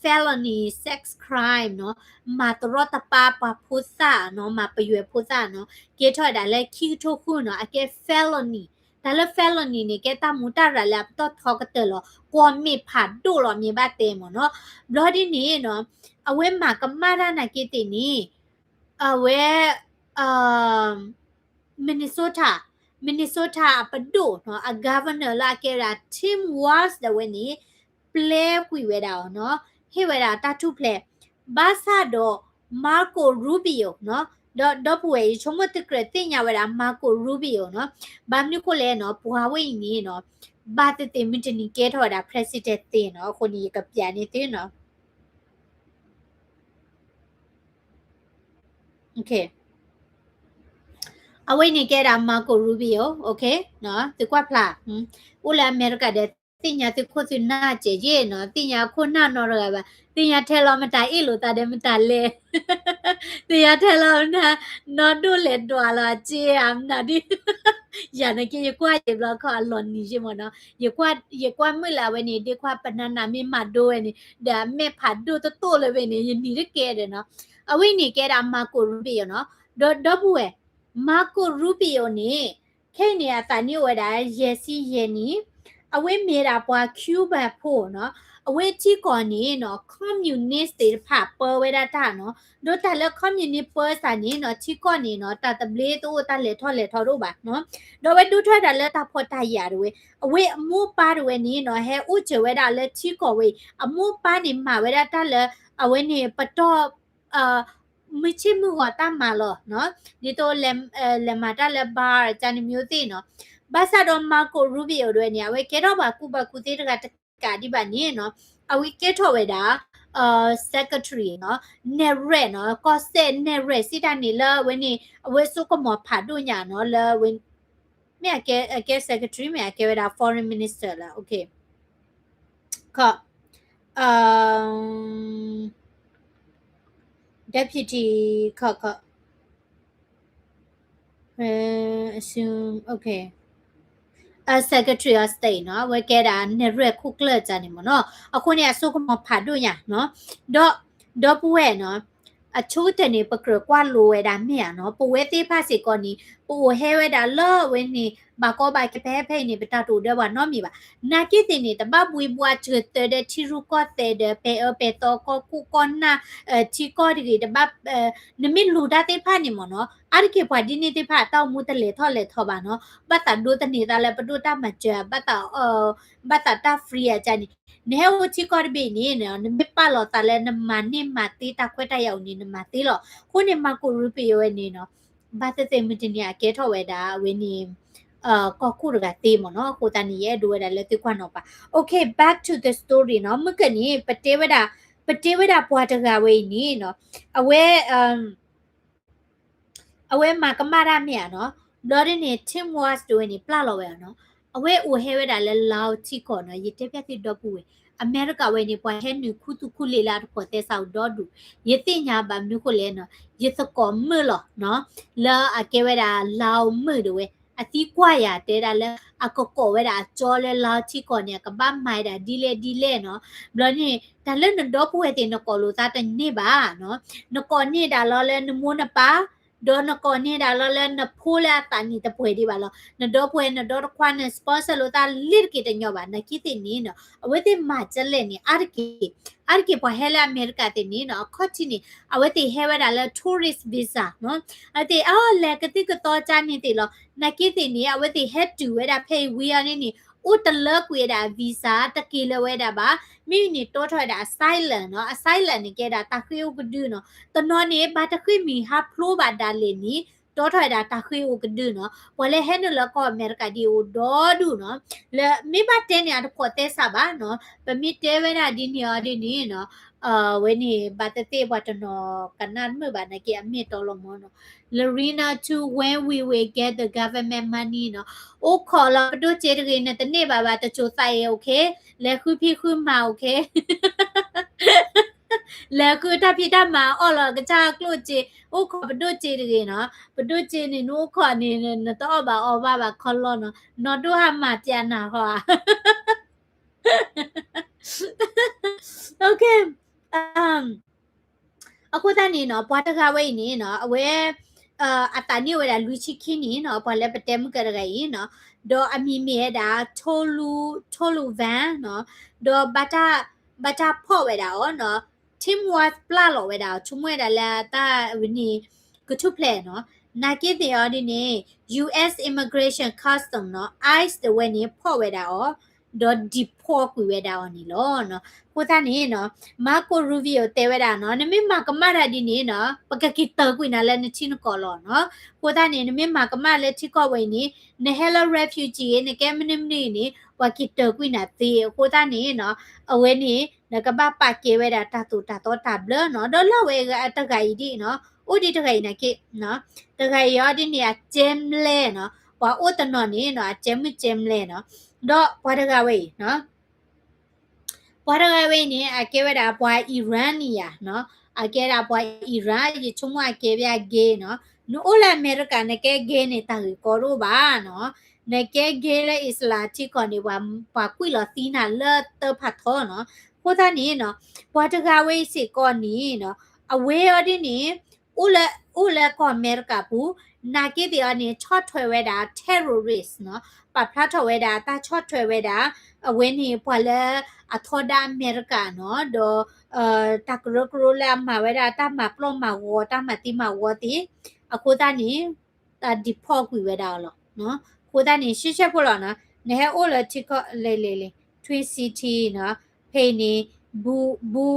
felony sex crime နီၤ, မၤတရီတပါပှၤဖိသၣ်နီၤ, မၤပယွဲဖိသၣ်နီၤ, ကဲထီၣ်ဝဲဒၣ်လၢခံကထိဃုနီၤ, အကဲ felony. တၢ်လၢ felony န့ၣ် ကဲတၢ်မူတၢ်ရၤလၢအပတီၢ်ထီကတၢၢ်လီၤ, ကွီၢ်မ့ၢ်ဖးဒိၣ်လီၤ မ့ၢ်ဘၣ်တဲမ့ၢ်နီၤ. ဘျီဒ်န့ၣ်နီၤ အဝဲမၤကမၣ်တၢ်နာ်က့သ့ၣ်န့ၣ် အဝဲ Minnesota, Minnesota အပဒိၣ်နီၤ, အ governor လၢအကဲဝဲဒၣ် Tim Walz ဒၣ်ဝဲန့ၣ် ပျဲကွံာ်ဝဲဒၣ်အီၤနီၤ, ဟ့ၣ်ဝဲဒၣ်တၢ်ထူၣ်ဖျဲး, ဘၣ်ဆၣ်ဒီး Marco Rubio နီၤ, ဒီးဒီပုၢ်ဝဲၢ် ယဆိကမိၣ်သုကြၢးသ့ၣ်ညါဝဲဒၣ် Marco Rubio နီၤ, ဘၣ်မနုၤဃိလဲၣ်နီၤ, ပှၤဝဲအံၤန့ၣ်နီၤ, ဘၣ်သ့ၣ်သ့ၣ်မုၢ်တနံၤကဲထီၣ်ဝဲဒၣ် president သ့နီၤ, အဃိန့ၣ် ယကပျးန့ၢ်သုနီၤ. အဝဲန့ၣ်ကဲဒၣ် Marco Rubio, သုကွၢ်ဖျါ, အိၣ်လၢအမဲရကၤဒီး သ့ၣ်ညါသုခိၣ်သုနၢ်စဲးယ့ၣ်နီၤ, သ့ၣ်ညါခိၣ်နၢ်နီတဂၤဘၣ်, သ့ၣ်ညါထဲလီၤမတၤအ့ၣ်လိာ်သးဒီးမတၤလဲၣ်, သ့ၣ်ညါထဲလီၤမတၤ နီၢ်ဒိၣ်လဲၤဒွးလီၤအစ့ဧါ မနုၤဒ် ယၤန့ၣ်က့ ယကွၢ်ယံာ်ဘျီခီအလီၤနံၤယ့ၣ်မ့ၢ်နီၤ, ယကွၢ်မုၢ်လၢအဝဲန့ၣ် ဒ့ခွါပနၤနၤမ့ၢ်မၤဒိဝဲန့ၣ် ဒီးအမဲာ်ဖးဒိၣ်တတိၢ်လၢၤဝဲန့ၣ် ယနံၤတကဲဒီးနီၤ. အဝဲန့ၣ်ကဲဒၣ် Marco Rubio နီၤ, ဒီးဒီပုၢ်ဝဲၢ် Marco Rubio န့ၣ် ခဲအံၤန့ၣ် အသးနံၣ်အိၣ်ဝဲဒၣ် ယဲၢ်ဆံယဲၢ်နံၣ်, အဝဲမ့ၢ်ဒၣ်ပှၤ Cuban ဖိနီၤ, အဝဲထံကီၢ်န့ၣ်နီၤ communist သ့ၣ်တဖၣ်ပၢဝဲဒၣ်တၢ်နီၤ, ဒီးတၢ်လၢ communist ပၢစၢ်န့ၣ်နီၤ ထံကီၢ်န့ၣ်နီၤ တၢ်သဘျ့တအိၣ် တၢ်လဲၤထီၣ်လဲၤထီတအိၣ်ဘၣ်နီၤ, ဒီးအဝဲဒိၣ်ထီၣ်ဝဲဒၣ်လၢတၢ်ဖှီၣ်တၢ်ယာ်တဝဲ, အဝဲအမိၢ်ပၢ်တဝဲန့ၣ်နီၤ ဟဲအိၣ်စၢၤဝဲဒၣ်လၢထံကီၢ်ဝဲအံၤ, အမိၢ်ပၢ်န့ၣ်မၤဝဲဒၣ်တၢ်လၢ အဝဲန့ၣ်ပတီၢ် မုၢ်ဆ့ၣ်မုၢ်ဂီၤတၢ်မၤလီၤနီၤ, ဒ်သိးလဲၤမၤတၢ်လၢ bar ကန့ၣ်မ့ၢ်သ့ၣ်နီၤ, ဘၣ်ဆၣ်ဒီး Marco Rubio တဝဲန့ၣ် အဝဲကဲထီၣ်ပှၤကူၣ်ဘၣ်ကူၣ်သ့တဂၤတကးဒံးဘၣ်န့ၣ်နီၤ, အဝဲကဲထီၣ်ဝဲဒၣ် secretary နီၤ, နဲၣ်ရွဲၣ်နီၤ, ကီၢ်စဲၣ်နဲၣ်ရွဲၣ်စံးတၢ်န့ၣ်လၢအဝဲန့ၣ် အဝဲစိကမီၤဖးဒိၣ်ညါနီၤ လၢအဝဲ မ့ၢ်အကဲ အကဲ secretary မ့ၢ်အကဲဝဲဒၣ် foreign minister လၢ okay ခီ deputy ခီ ခီ assume okay secretary of state နီၤ, အဝဲကဲဒၣ်နဲၣ်ရွဲၣ်ခိၣ်ကျၢၢ်တၢ်န့ၣ်မ့ၢ်နီၤ, အဃိန့ၣ် အစိကမီၤဖးဒိၣ်ညါနီၤ, ဒီး ဒီပုၢ်ဝဲၢ်နီၤ အဆိကတၢၢ်န့ၣ် ပကြၢးကွၢ်လိဝဲဒၣ်မ့ၢ်ဧါနီၤ, ပဝဲသ့ၣ်တဖၣ်စ့ၢ်ကီးန့ၣ် ပအိၣ်ဟဲဝဲဒၣ်လၢအဝဲန့ၣ် ဘၣ်ကီဘၣ်ခဲဖဲဖဲအံၤန့ၣ် ပတၢ်တအိၣ်ဒီးပှၤနီတမံၤဘၣ်. နာ်က့သ့ၣ်န့ၣ် တဘၣ်ဘှံးဘှါစၢၤတၢၤဒီးထံရူၢ်ကီၢ်သဲးဒီး ပဲၤအၢပဲၤသီကီၢ်ခိၣ်ကီၢ်နၢ် ထံကီၢ်တဂ့ၤ တဘၣ် နမ့ၢ်လူၤတၢ်သ့ၣ်တဖၣ်န့ၣ်မ့ၢ်နီၤ, အါတက့ၢ်ပှၤဒ်န့ၣ်သ့ၣ်တဖၣ် တၢ်အိၣ်မူတလဲၤထီၣ်လဲၤထီဘၣ်နီၤ, ဘၣ်သးဒိးသန့ၤသးလၢပဒိၣ်တၢ်မၤစၢၤ ဘၣ်သး ဘၣ်သးတၢ် free အကါန့ၣ်, နဟဲအိၣ်ထံကီၢ်တဘ့ၣ်န့ၣ် နမ့ၢ်ပာ်လီၤသးလၢနမၤန့ၢ်မၤသ့တၢ်ခွဲးတၢ်ယာ်အိၣ်န့ၣ် နမၤသ့လီၤ. အဃိန့ၣ် Marco Rubio ဝဲန့ၣ်နီၤ ဘၣ်သ့ၣ်သ့ၣ်မုၢ်တနံၤအကဲထီၣ်ဝဲဒၣ် အဝဲန့ၣ် ကီၢ်ခိၣ်တဂၤသ့မ့ၢ်နီၤ, အဃိသတးန့ၣ် ယအဲၣ်ဒိးဝဲဒၣ်လၢသုကွၢ်နီၤပၤ. Okay, back to the story နီၤ, မုၢ်ကၢၢ်န့ၣ် ပတဲဝဲဒၣ် ပတဲဝဲဒၣ်ပှၤတဂၤဝဲအံၤန့ၣ်နီၤ, အဝဲ အဝဲမၤကမၣ်တၢ်မ့ၢ်ဧါနီၤ, ဘျီဒ်န့ၣ် Tim Walz တဝဲန့ၣ် ပျၢ်လီၤဝဲအီၤနီၤ, အဝဲအိၣ်ဟဲဝဲဒၣ်လၢ Laos ထံကီၢ်နီၤ, ယတဲဖျါသုဒီပုၢ်ဝဲၢ်, အမဲရကၤဝဲန့ၣ် ပှၤဟဲနုာ်ခူသူၣ်ခူလ့းလၢအတဖိးသဲစးအိၣ်ဒီဒူၣ်, ယသ့ၣ်ညါဘၣ်မနုၤဃိလဲၣ်နီၤ, ယသကိးမုၣ်လီၤနီၤ, လၢအကဲဝဲဒၣ် Laos မုၣ်တဝဲ, အသံကွၢ်ယၤတဲဒၣ်လၢ အကကိးဝဲဒၣ်အကၠီလၢ Laos ထံကီၢ်န့ၣ် အကဘၣ်မၤဒၣ်ဒ်လဲၣ်ဒ်လဲၣ်နီၤ, ဘျီန့ၣ် တၢ်လၢနဒီပုၢ်ဝဲၢ်သ့ၣ် နကိးလိာ်သးတန့ၢ်ဘၣ်နီၤ, နကိးန့ၢ်ဒၣ်လီၤလၢနမိၢ်နပၢ် ဒီးနကိးန့ၢ်ဒၣ်လီၤလၢနဖိလၢအသးနံၣ်တပှဲၤဒံးဘၣ်လီၤ, နဒီပုၢ်ဝဲၢ် နဒီတခွါ န sponsor လိာ်သးလ့ၤတက့ၢ်တညီဘၣ်, နာ်က့သ့ၣ်န့ၣ်နီၤ, အဝဲသ့ၣ်မၤကလဲၣ်န့ၣ် အါတက့ၢ်, အါတက့ၢ်ပှၤဟဲလၢအမဲရကၤသ့ၣ်န့ၣ်နီၤ, အခီၣ်ထံးန့ၣ် အဝဲသ့ၣ်ဟဲဝဲဒၣ်လၢ tourist visa နီၤ, အဝဲသ့ၣ် အ လဲၤကသံၣ်ကသီကါန့ၣ်သ့ၣ်လီၤ, နာ်က့သ့ၣ်န့ၣ် အဝဲသ့ၣ်ဟဲတုၤဝဲဒၣ်ဖဲအံၤဝံၤအီၤန့ၣ်န့ၣ် အိၣ်တလၢကွံာ်ဝဲဒၣ် visa တက့ၤလၢၤဝဲဒၣ်ဘၣ်, မ့မ့ၢ်န့ၣ် တီထီၣ်ဝဲဒၣ် asylum နီၤ, asylum န့ၣ်ကဲဒၣ်တၢ်ဃ့အိၣ်ကဒုနီၤ, တနီၤန့ၣ် ဘၣ်တဃ့ၢ်မံၤဟးဖျိးဘၣ်ဒၣ်လဲာ်န့ၣ် တီထီၣ်ဝဲဒၣ်တၢ်ဃ့အိၣ်ကဒုနီၤ, ပှၤလၢဟဲနုာ်လၢကီၢ်အမဲရကၤဒ်အိၣ်ဒီဒူၣ်နီၤ, လၢမ့ၢ်ဘၣ်တဲန့ၣ် အတဖိးသဲစးဘၣ်နီၤ, ပမ့ၢ်တဲဝဲဒၣ်ဒ်န့ၣ်အီၤဒ်န့ၣ်နီၤ, ဝဲန့ၣ် ဘၣ်သ့ၣ်သ့ၣ်ပှၤတနီၤကနၣ်တမုာ်ဘၣ်နာ်က့ အမ့ၢ်တီလီၤမီၤနီၤ, Lorena to when we will get the government money နီၤ, အိၣ်ခိးလီၤပဒိၣ်စ့တဂ့ၤ နတန့ၢ်ဘၣ်ဘၣ် တစိၤသးအံၤ okay, လဲၤဃုဖံးဃုမၤ okay လဲၤဃုတၢ်ဖံးတၢ်မၤအီၣ်လီၤကစၢ်ကျိၣ်စ့, အိၣ်ခိးပဒိၣ်စ့တဂ့ၤနီၤ, ပဒိၣ်စ့န့ၣ် နအိၣ်ခိးန့ၣ် နတအီၣ်ဘၣ်အီဘၣ်ဘၣ်ခီလီၤနီၤ, နီၢ်ဒိၣ်ဟးမၤပျးနၤဃီဧါ okay, အဃိသတးန့ၣ်နီၤ ပှၤတဂၤဝဲအံၤန့ၣ်နီၤ အဝဲ အသးနံၣ်အိၣ်ဝဲဒၣ်လွံၢ်ဆံခံနံၣ်နီၤ, ပှၤလၢပတဲမုၢ်ကၢၢ်တဂၤအံၤနီၤ, ဒီးအမံၤမ့ၢ်ဝဲဒၣ် Tolu, Tolu Van နီၤ, ဒီးဘၣ်တၢ် ဘၣ်တၢ်ဖီၣ်ဝဲဒၣ်အီၤနီၤ, Tim Walz ပျၢ်လီၤဝဲဒၣ်အီၤ ဆိကမိၣ်ဝဲဒၣ်လၢတၢ်ဝဲန့ၣ် ကထူၣ်ဖျဲးနီၤ, နာ်က့သ့ၣ်အီၤဒ်န့ၣ် US Immigration Customs နီၤ, ICE တဝဲန့ၣ် ဖီၣ်ဝဲဒၣ်အီၤ ဒီး deport ကွံာ်ဝဲဒၣ်အီၤန့ၣ်လီၤ. အဃိသတးန့ၣ်နီၤ Marco Rubio တဲဝဲဒၣ်နီၤ, နမ့ၢ်မၤကမၣ်တၢ်ဒ်န့ၣ်နီၤ ပကက့ၤတၢၤကွံာ်နၤလၢနထံနကီၢ်လီၤနီၤ. အဃိသတးန့ၣ် နမ့ၢ်မၤကမၣ်လၢထံကီၢ်ဝဲအံၤန့ၣ် နဟဲလၢ refugee နကဲမနုၤမနုၤအံၤန့ၣ် ပှၤက့ၤတၢၤကွံာ်နၤသ့. အဃိသတးန့ၣ်နီၤ အဝဲန့ၣ် နကဘၣ်ပာ်ကဲဝဲဒၣ်တၢ်သိၣ်တၢ်သီတၢ်ဘျၢနီၤ. ဒီးလၢအဝဲတဂၤအံၤဒ်နီၤ အိၣ်ဒ်တဂၤအံၤနာ်က့ တဂၤအံၤအီၤဒ်န့ၣ် အကဲမလဲၣ်နီၤ, ပှၤအိၣ်တနီၤန့ၣ်နီၤ အကဲမုၢ်ကဲမလဲၣ်နီၤ. ဒီးပှၤတဂၤဝဲအံၤနီၤ ပှၤတဂၤဝဲအံၤန့ၣ် အကဲဝဲဒၣ်ပှၤ Iran န့ၣ်ယါနီၤ, အကဲဒၣ်ပှၤ Iran ယဆိကမိၣ်အကဲဘၣ် gay နီၤ. နအိၣ်လၢအမဲရကၤ နကဲ gay န့ၣ် တၢ်ဂ့ၢ်ကီတအိၣ်ဘၣ်နီၤ. နကဲ gay လၢအံၣ်စလၤထံကီၢ်န့ၣ် ပှၤကွံာ်လီၤသံနၤလၢတၢ်ဖးထီနီၤ. အဃိသတးန့ၣ်နီၤ ပှၤတဂၤဝဲအံၤစ့ၢ်ကီးန့ၣ်နီၤ အဝဲအီၤဒ်န့ၣ် အိၣ်လၢ အိၣ်လၢကီၢ်အမဲရကၤပူၤ နာ်က့သ့ၣ်အီၤန့ၣ် ဆီၣ်ထွဲဝဲဒၣ် terrorist နီၤ, ပာ်ဖျါထီၣ်ဝဲဒၣ် တၢ်ဆီၣ်ထွဲဝဲဒၣ် အဝဲန့ၣ်ပှၤလၢအထီဒါအမဲရကၤနီၤ, ဒီး တၢ်ကရၢကရိလၢအမၤဝဲဒၣ် တၢ်မၤပျီၢ်မၤဂီၤ တၢ်မၤသံမၤဝီသ့ၣ်, အဃိသတးန့ၣ် တၢ် deport ကွံာ်ဝဲဒၣ်အီၤလီၤ. အဃိသတးန့ၣ် ရှဲရှဲဖိလီၤနီၤ, နဟဲအိၣ်လၢထံကီၢ် လဲၤလဲၤလဲၤ Twin City နီၤ, ဖဲအံၤန့ၣ် ဘူ ဘူ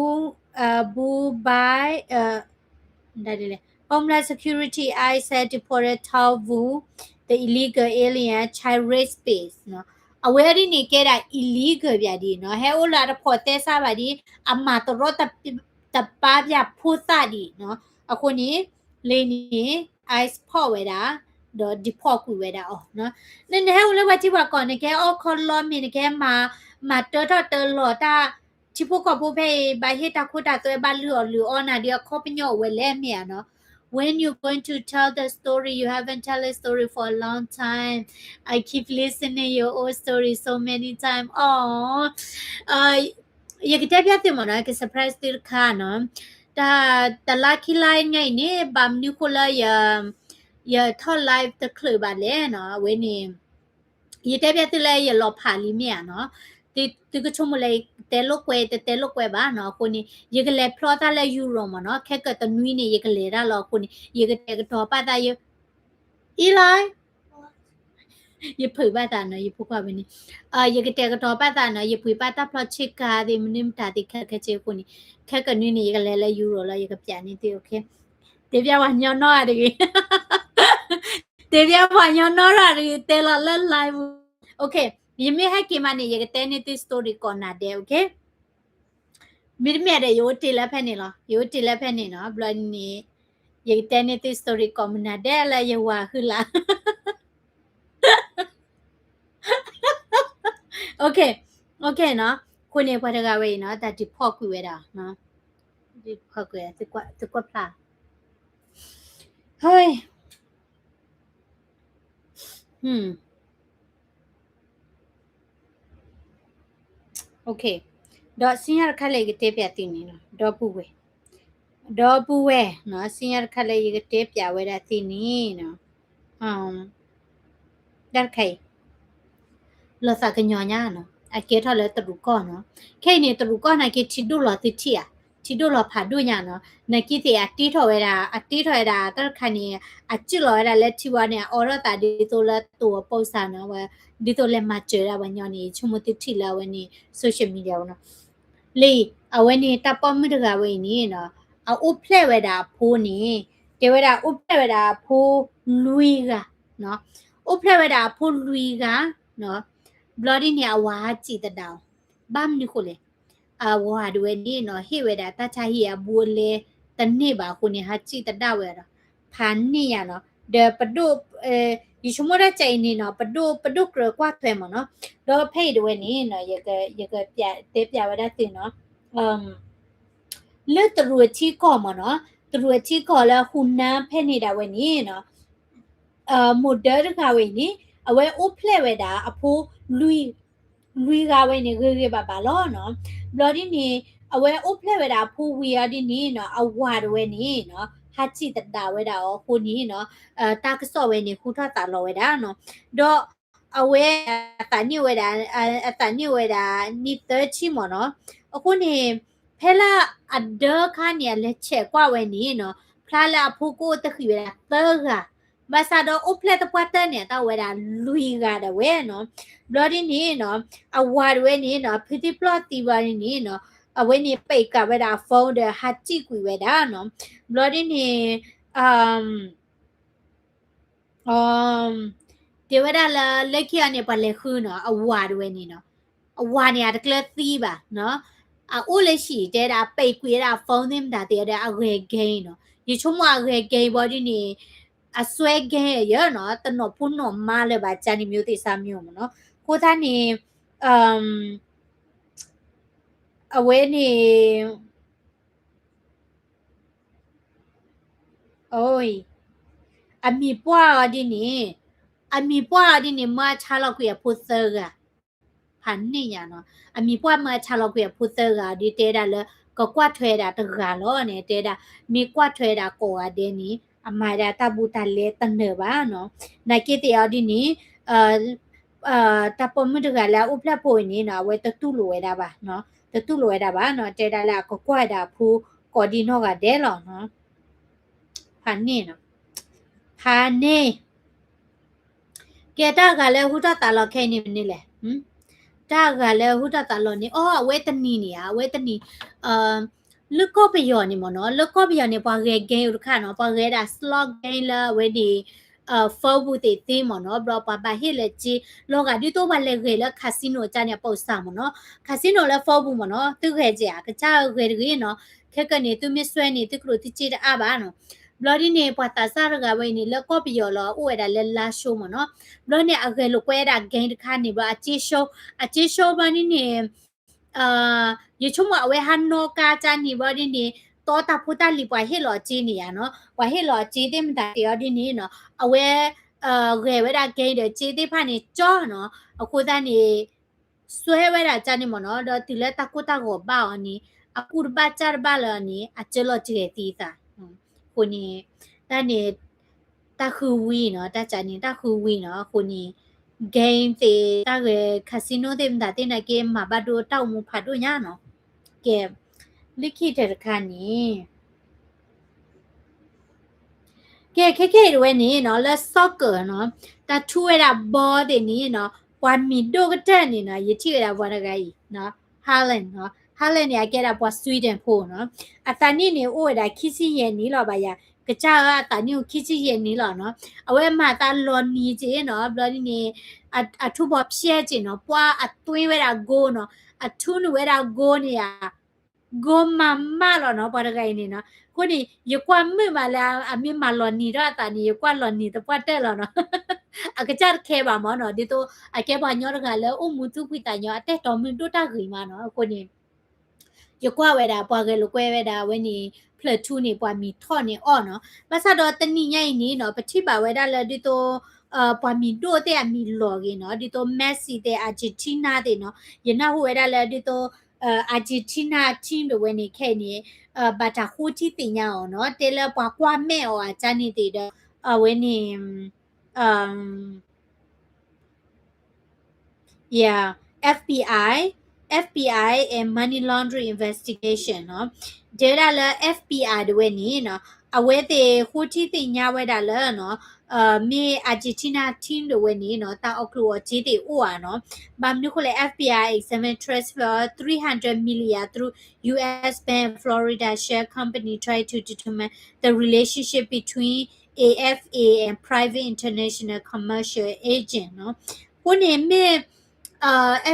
ဘူဘဲ Homeland Security, ICE has deported twelve the illegal alien Chai Race Base နီၤ. အဝဲဒ်န့ၣ်ကဲဒၣ် illegal ပၠးဒ်နီၤ, ဟဲအိၣ်လၢအတဖိးသဲစးဘၣ်ဒ်, အမၤတရီတပါပၠးဖိသၣ်ဒ်နီၤ. အဃိန့ၣ် လၢန့ၣ် ICE ဖီၣ်ဝဲဒၣ် ဒီး deport ကွံာ်ဝဲဒၣ်အီၤ. န နဟဲအိၣ်လၢပှၤထံပှၤကီၢ် နကဟဲအီၣ်ခီလီမ့ၢ် နကဟဲမၤ မၤတၢထီၣ်တၢလီၤတၢ် ထံဖိကီၢ်ဖိဖဲအံၤ ဘၣ်ဟ့ၣ်တၢ်ခိတၢ်သွဲ ဘၣ်လုၢ်အီၣ်လုၢ်အီနၤဒီး အခီပညီအိၣ်ဝဲလဲၣ်မ့ၢ်ဧါနီၤ. When you going to tell the story? You haven't tell a story for a long time. I keep listening your old story so many times. အီ ယကတဲပျးသုမ့ၢ်နီၤ, က surprise သုတခါနီၤ. တၢ် တလါခံလါညါအံၤန့ၣ် ဘၣ်မနုၤဃိလၢယ ယထီၣ် live တချုးဘၣ်လဲၣ်နီၤ, အဝဲန့ၣ် ယတဲပျးသုလၢယလီၤဖးလံမ့ၢ်ဧါနီၤ. သုကဆိကမိၣ်လၢ တဲလိာ်ကွဲ တတဲလိာ်ကွဲဘၣ်နီၤ. အဃိန့ၣ် ယကလဲၤဖျီသးလၢ Europe မ့ၢ်နီၤ, ခဲကတနွံန့ၣ် ယကလဲၤတၢ်လီၤ. အဃိန့ၣ် ယကတဲာ်ကတီၤပာ်သး ယ အံၤလီၤ ယဖုးဘၣ်သးနီၤ, ယဖိခွါဝဲန့ၣ် ယကတဲာ်ကတီၤပာ်သးနီၤ, ယပှ့ၤပာ်တၢ်ဖျီဆ့ကၤသ့ၣ် မနုၤမတၤသ့ၣ်ခဲလၢာ်ခဲဆ့အဃိန့ၣ်, ခဲကနွံန့ၣ် ယကလဲၤလၢ Europe လီၤ, ယကပျးန့ၢ်သု, okay. တဲပျးပှၤညီနီၢ်ဂၤတဂ့ၤ, တဲပျးပှၤညီနီၢ်ဂၤတဂ့ၤ, တဲလီၤလၢ live, okay. ယမ့ၢ်ဟဲက့ၤမးန့ၣ် ယကတဲန့ၢ်သု story ကိးနၤဒဲး, okay. မ့တမ့ၢ်ဒီး ယအိၣ်တ့ၢ်လၢဖဲန့ၣ်လီၤ, ယအိၣ်တ့ၢ်လၢဖဲန့ၣ်နီၤ, ဘျီန့ၣ် ယကတဲန့ၢ်သု story ကိးမနၤဒဲးလၢယဝၤဃုလး, okay, okay နီၤ. အဃိန့ၣ် ပှၤတဂၤဝဲအံၤနီၤ တၢ် deport ကွံာ်ဝဲဒၣ်, deport ကွံာ်, သုကွၢ်ဖျါ, ဟဲ okay. ဒီးဆူညါတခါလၢယကတဲပျးသုန့ၣ်နီၤ, ဒီပုၢ်ဝဲၢ်, ဒီပုၢ်ဝဲၢ်နီၤ, ဆူညါတခါလၢယကတဲပျးဝဲဒၣ်သုန့ၣ်နီၤ, တၢ်တခါအံၤ လီၤသးကညီၤညါနီၤ, အကဲထီၣ်လၢတရူးကီၢ်နီၤ. ခဲအံၤန့ၣ် တရူးကီၢ်န့ၣ်က့ ထံဒိၣ်လီၤသုထံၣ်ဧါ, ထံဒိၣ်လီၤဖးဒိၣ်ညါနီၤ. နာ်က့သ့ၣ် အတ့ထီၣ်ဝဲဒၣ်, အတ့ထီၣ်ဝဲဒၣ် တၢ်တခါန့ၣ် အစုၣ်လီၤဝဲဒၣ်လၢထံဝဲန့ၣ် အအိးထီၣ်သးဒ်သိးလၢတိၤအပိစါနီၤ, ဒ်သိးလဲၤမၤစၢၤဒၣ်ပှၤညီန့ၣ် ဆိကမိၣ်သုထံၣ်လၢအဝဲန့ၣ် social media နီၤ. လံ အဝဲန့ၣ်တၢ်ပိာ်မုၣ်တဂၤဝဲအံၤန့ၣ်နီၤ, အအိၣ်ဖျဲၣ်ဝဲဒၣ်အဖိန့ၣ်, တဲဝဲဒၣ်အိၣ်ဖျဲၣ်ဝဲဒၣ်အဖိလွံၢ်ဂၤ, အိၣ်ဖျဲၣ်ဝဲဒၣ်အဖိလွံၢ်ဂၤ, ဘျီဒ်န့ၣ် အဝၤဟးစံၣ်သဒၣ်အီၤ, ဘၣ်မနုၤဃိလဲၣ်, အဝၤဒၣ်ဝဲန့ၣ်နီၤ ဟ့ၣ်ဝဲဒၣ်တၢ်ဆါဟံၣ်အဘူးအလဲတန့ၢ်ဘၣ်အဃိန့ၣ် ဟးစံၣ်သဒၣ်ဝဲဒီး ဖးန့ၢ်ယၤနီၤ. ဒီးပဒိၣ်, ယဆိကမိၣ်တၢ်ကဲအံၤန့ၣ်နီၤ, ပဒိၣ်, ပဒိၣ်ကြၢးကွၢ်ထွဲမ့ၢ်နီၤ. ဒီးဖဲအံၤဒၣ်ဝဲန့ၣ်နီၤ, ယကတဲပျးဝဲဒၣ်သုနီၤ, လၢတရူးအထံကီၢ်မ့ၢ်နီၤ, တရူးအထံကီၢ်လၢ Hunan ဖဲန့ၣ်ဒၣ်ဝဲန့ၣ်နီၤ, မိၢ်ဒၢတဂၤဝဲအံၤန့ၣ် အဝဲအိၣ်ဖျဲၣ်ဝဲဒၣ်အဖိလွံၢ်, လွံၢ်ဂၤဝဲန့ၣ် ဂ့ၤဂ့ၤဘၣ်ဘၣ်လီၤနီၤ. ဘျီဒ်န့ၣ် အဝဲအိၣ်ဖျဲၣ်ဝဲဒၣ်အဖိဝံၤအီၤဒ်န့ၣ်နီၤ, အဝၤဒၣ်ဝဲန့ၣ်နီၤ ဟးစံၣ်သဒၣ်ဝဲဒၣ်အီၤအဃိန့ၣ်နီၤ, တၢ်ကစီၣ်ဝဲန့ၣ် ဟူထီၣ်သးလီၤဝဲဒၣ်နီၤ. ဒီးအဝဲအသးန့ၢ်ဝဲဒၣ်, အသးန့ၢ်ဝဲဒၣ်နံၣ်သၢဆံမ့ၢ်နီၤ. အဃိန့ၣ် ဖဲလၢအဒၢခါန့ၣ် အလဲၤဆဲးကွၢ်ဝဲန့ၣ်နီၤ, ဖျါလၢအဖိကအိၣ်တဃံးဝဲဒၣ်သၢဂၤ, ဘၣ်ဆၣ်ဒီးအိၣ်ဖျဲၣ်သပှၢ်တၢၢ်န့ၣ် အတၢ်အိၣ်ဝဲဒၣ်လွံၢ်ဂၤဒၣ်ဝဲနီၤ. ဘျီဒ်န့ၣ်နီၤ, အဝၤဒၣ်ဝဲန့ၣ်နီၤ ဖုသံၣ်ပျီၢ်သံဘျီဒ်န့ၣ်နီၤ, အဝဲန့ၣ် ပိတ်ကပ် ဝဲဒၣ်အ phone ဒီးဟးစံၣ်ကွံာ်ဝဲဒၣ်နီၤ. ဘျီဒ်န့ၣ် တဲဝဲဒၣ်လၢ လၢခံအီၤန့ၣ် ပှၤလဲၤဃုနီၤ, အဝၤဒၣ်ဝဲန့ၣ်နီၤ, အဝၤန့ၣ် အတကျၢၤသံဘၣ်နီၤ, အအိၣ်လၢဟံၣ်တဲဒၣ် အပိတ်ကွံာ်ဝဲဒၣ်အ phone သ့ၣ်မတၤသ့ၣ်ဒီး အဂဲၤကဲအံၤနီၤ. ယဆိကမိၣ်အဂဲၤကဲအံၤဘျီဒ်န့ၣ် အစွဲကဲအံၤနီၤ, တနီၣ်ဖိနီၣ်မါလၢၤဘၣ် ကန့ၣ် မျိုးသ့ၣ်စါမျိုး မ့ၢ်နီၤ. အဃိသတးန့ၣ် အဝဲန့ၣ် အမံၤပှၢ်အီၤဒ်န့ၣ်, အမံၤပှၢ်အီၤဒ်န့ၣ် မၢအဆါလီၤကွံာ်အဖိသၢဂၤ, ဖးန့ၢ်ယၤနီၤ. အမံၤပှၢ်မၢအဆါလီၤကွံာ်အဖိသၢဂၤ ဒ်တဲဒၣ်လၢ ကကွၢ်ထွဲဒၣ်တဂၤလီၤန့ၣ် တဲဒၣ် မ့ၢ်ကွၢ်ထွဲဒၣ်ကိးဂၤဒဲးန့ၣ် အမၤဒၣ်တၢ်ဘူးတၢ်လဲတနၢၤဘၣ်နီၤ. နာ်က့သ့ၣ်အီၤဒ်န့ၣ် တၢ်ပိာ်မုၣ်တဂၤလၢအအိၣ်ဖျဲၣ်ဖိအံၤန့ၣ်နီၤ အဝဲတတူၢ်လိာ်ဝဲဒၣ်ဘၣ်နီၤ, တတူၢ်လိာ်ဝဲဒၣ်ဘၣ်နီၤ, တဲဒၣ်လၢအကကွၢ်ဝဲဒၣ်အဖိကိးဒံနီၢ်ဂၤဒဲးလီၤနီၤ. ဖးန့ၢ်နီၤ, ဖးန့ၢ် ကဲ တၢ်ဂၤလၢဟူထီၣ်သးလီၤခဲအံၤန့ၣ်မနုၤလဲၣ်, တၢ်ဂၤလၢဟူထီၣ်သးလီၤန့ၣ် အိ အဝဲတနံၤန့ၣ်ဧါ, အဝဲတနံၤ လၢကီၢ်ပယီၤန့ၣ်မ့ၢ်နီၤ, လၢကီၢ်ပယီၤန့ၣ် ပှၤဂဲၤ game တခါနီၤ, ပှၤဂဲၤဒၣ် slot game လၢအဝဲန့ၣ် phone ပူၤသ့ၣ်သ့မ့ၢ်နီၤ, ဘျီပှၤဘၣ်ဟ့ၣ်လၢက့ လီၤဂာ်ဒ်သိးပှၤလဲၤဂဲၤလၢ casino ကန့ၣ် အပိာ်စၢ်မ့ၢ်နီၤ, casino လၢ phone ပူၤမ့ၢ်နီၤ, သုဂဲၤက့ၤဧါ, ကစၢ်ဂဲၤတဂ့ၤနီၤ, ခဲကနံၣ်န့ၣ် သုမ့ၢ်စွဲန့ၣ် သုကဒိးသုစ့တအါဘၣ်နီၤ. ဘျီဒ်န့ၣ် ပှၤသးစၢ်တဂၤဝဲအံၤန့ၣ် လၢကီၢ်ပယီၤလီၤ အအိၣ်ဝဲဒၣ်လၢလါၡိမ့ၢ်နီၤ, ဘျီန့ၣ် အဂဲၤလိာ်ကွဲဒၣ် game တခါန့ၣ် ဘျီအက့ၡိ, အက့ၡိဘျီဒ်န့ၣ် ယဆိကမိၣ်အဝဲဟးနီၣ်ကါကန့ၣ် ဘျီဒ်န့ၣ် တီတၢ်ဖိတၢ်လံၤပှၤဟ့ၣ်လီၤအက့န့ၣ်ဧါနီၤ, ပှၤဟ့ၣ်လီၤအက့သ့ၣ်မတၤသ့ၣ်အီၤဒ်န့ၣ်နီၤ, အဝဲ ဂဲၤဝဲဒၣ် game ဒီးက့သ့ၣ်တဖၣ်န့ၣ်ကၠီနီၤ, အဃိသတးန့ၣ် စွဲဝဲဒၣ်ကန့ၣ်မ့ၢ်နီၤ, ဒီးတုၤလၢတၢ်ကိၢ်တၢ်ဂီၤဘၣ်အီၤန့ၣ် အကူၣ်တဘၣ်ကၢ်တဘၣ်လၢအီၤန့ၣ် အကၢလီၤကဂဲၤသံအသး, အဃိန့ၣ် တၢ်န့ၣ် တၢ်ဃုဝံၤနီၤ, တၢ်ကန့ၣ် တၢ်ဃုဝံၤနီၤ, အဃိန့ၣ် game သ့ၣ် တၢ်ဂဲၤ casino သ့ၣ်မတၤသ့ၣ်နာ်က့ မၤဘၣ်ဒိတၢ်အိၣ်မူဖးဒိၣ်ညါနီၤ. ကဲ လၢခံတခါန့ၣ် ကဲ ခဲကနံၣ်အံၤတဝဲန့ၣ်နီၤ လၢ soccer နီၤ တၢ်ထူဝဲဒၣ်ဘီသ့ၣ်န့ၣ်နီၤ ပှၤမံၤဒိၣ်ကတၢၢ်န့ၣ်နီၤ ယထံၣ်ဝဲဒၣ်ပှၤတဂၤအံၤ Haaland နီၤ Haaland န့ၣ် အကဲဒၣ်ပှၤ Sweden ဖိနီၤ အသးနံၣ်န့ၣ် အိၣ်ဝဲဒၣ်ခံဆံယဲၢ်နံၣ်လီၤဘၣ်ယၤ ကစၢ်ဧၢ အသးနံၣ်အိၣ်ခံဆံယဲၢ်နံၣ်လီၤနီၤ အဝဲမၤသးလီၤနံၤက့နီၤ ဘျီဒ်န့ၣ် အထူဘီဖျဲၣ်က့နီၤ ပှၤအသွံဝဲဒၣ် goal နီၤ အထူန့ၢ်ဝဲဒၣ် goal န့ၣ်ဧါ goal မၤမးလီၤနီၤ ပှၤတဂၤအံၤန့ၣ်နီၤ အဃိန့ၣ် ယကွၢ်မုာ်မးလၢ အမ့ၢ်မၤလီၤနံၤထီၣ်အသးန့ၣ် ယကွၢ်လီၤနံၤသပှၢ်တၢၢ်လီၤနီၤ အကစၢ်တခဲဘၣ်မးနီၤ ဒ်သိး အကဲပှၤကညီတဂၤလၢအိၣ်မူသူၣ်ဖှံသးညီ အတဲတီမုၢ်ဒိၣ်တၢ်ဂ့ၤမးနီၤ အဃိန့ၣ် ယကွၢ်ဝဲဒၣ် ပှၤဂဲၤလိာ်ကွဲဝဲဒၣ် အဝဲန့ၣ် ဖျၢၣ်ထူန့ၣ် ပှၤမံၤထီၣ်န့ၣ်အီၣ်နီၤ ဘၣ်ဆၣ်ဒီးတနံၤညါအံၤန့ၣ်နီၤ ပထံၣ်ဘၣ်ဝဲဒၣ်လၢဒ်သိး ပှၤမံၤဒိၣ်သ့ၣ်အမံၤလီၤဂ့ၤနီၤ ဒ်သိး Messi သ့ၣ် Argentina သ့ၣ်နီၤ ယနၢ်ဟူဝဲဒၣ်လၢဒ်သိး Argentina team တဝဲန့ၣ် ခဲအံၤန့ၣ် ဘၣ်တၢ်ဃိထံသ့ၣ်ညါအီၤနီၤ တဲလၢပှၤကွၢ်မဲာ်အီၤအကန့ၣ်သ့ၣ်ဒီး အဝဲန့ၣ် yeah, FBI, FBI and money laundering investigation နီၤ တဲဝဲဒၣ်လၢ FBI တဝဲန့ၣ်နီၤ အဝဲသ့ၣ်ဃိထံသ့ၣ်ညါဝဲဒၣ်လၢနီၤ မ့ၢ် Argentina team တဝဲန့ၣ်နီၤ တၢ်အီၣ်ကျိၣ်အီၣ်စ့သ့ၣ်အိၣ်ဧါနီၤ ဘၣ်မနုၤဃိလဲၣ် FBI examine transfer three hundred million through U S bank Florida shell company try to determine the relationship between A F A and private international commercial agent နီၤ အဃိန့ၣ်မ့ၢ်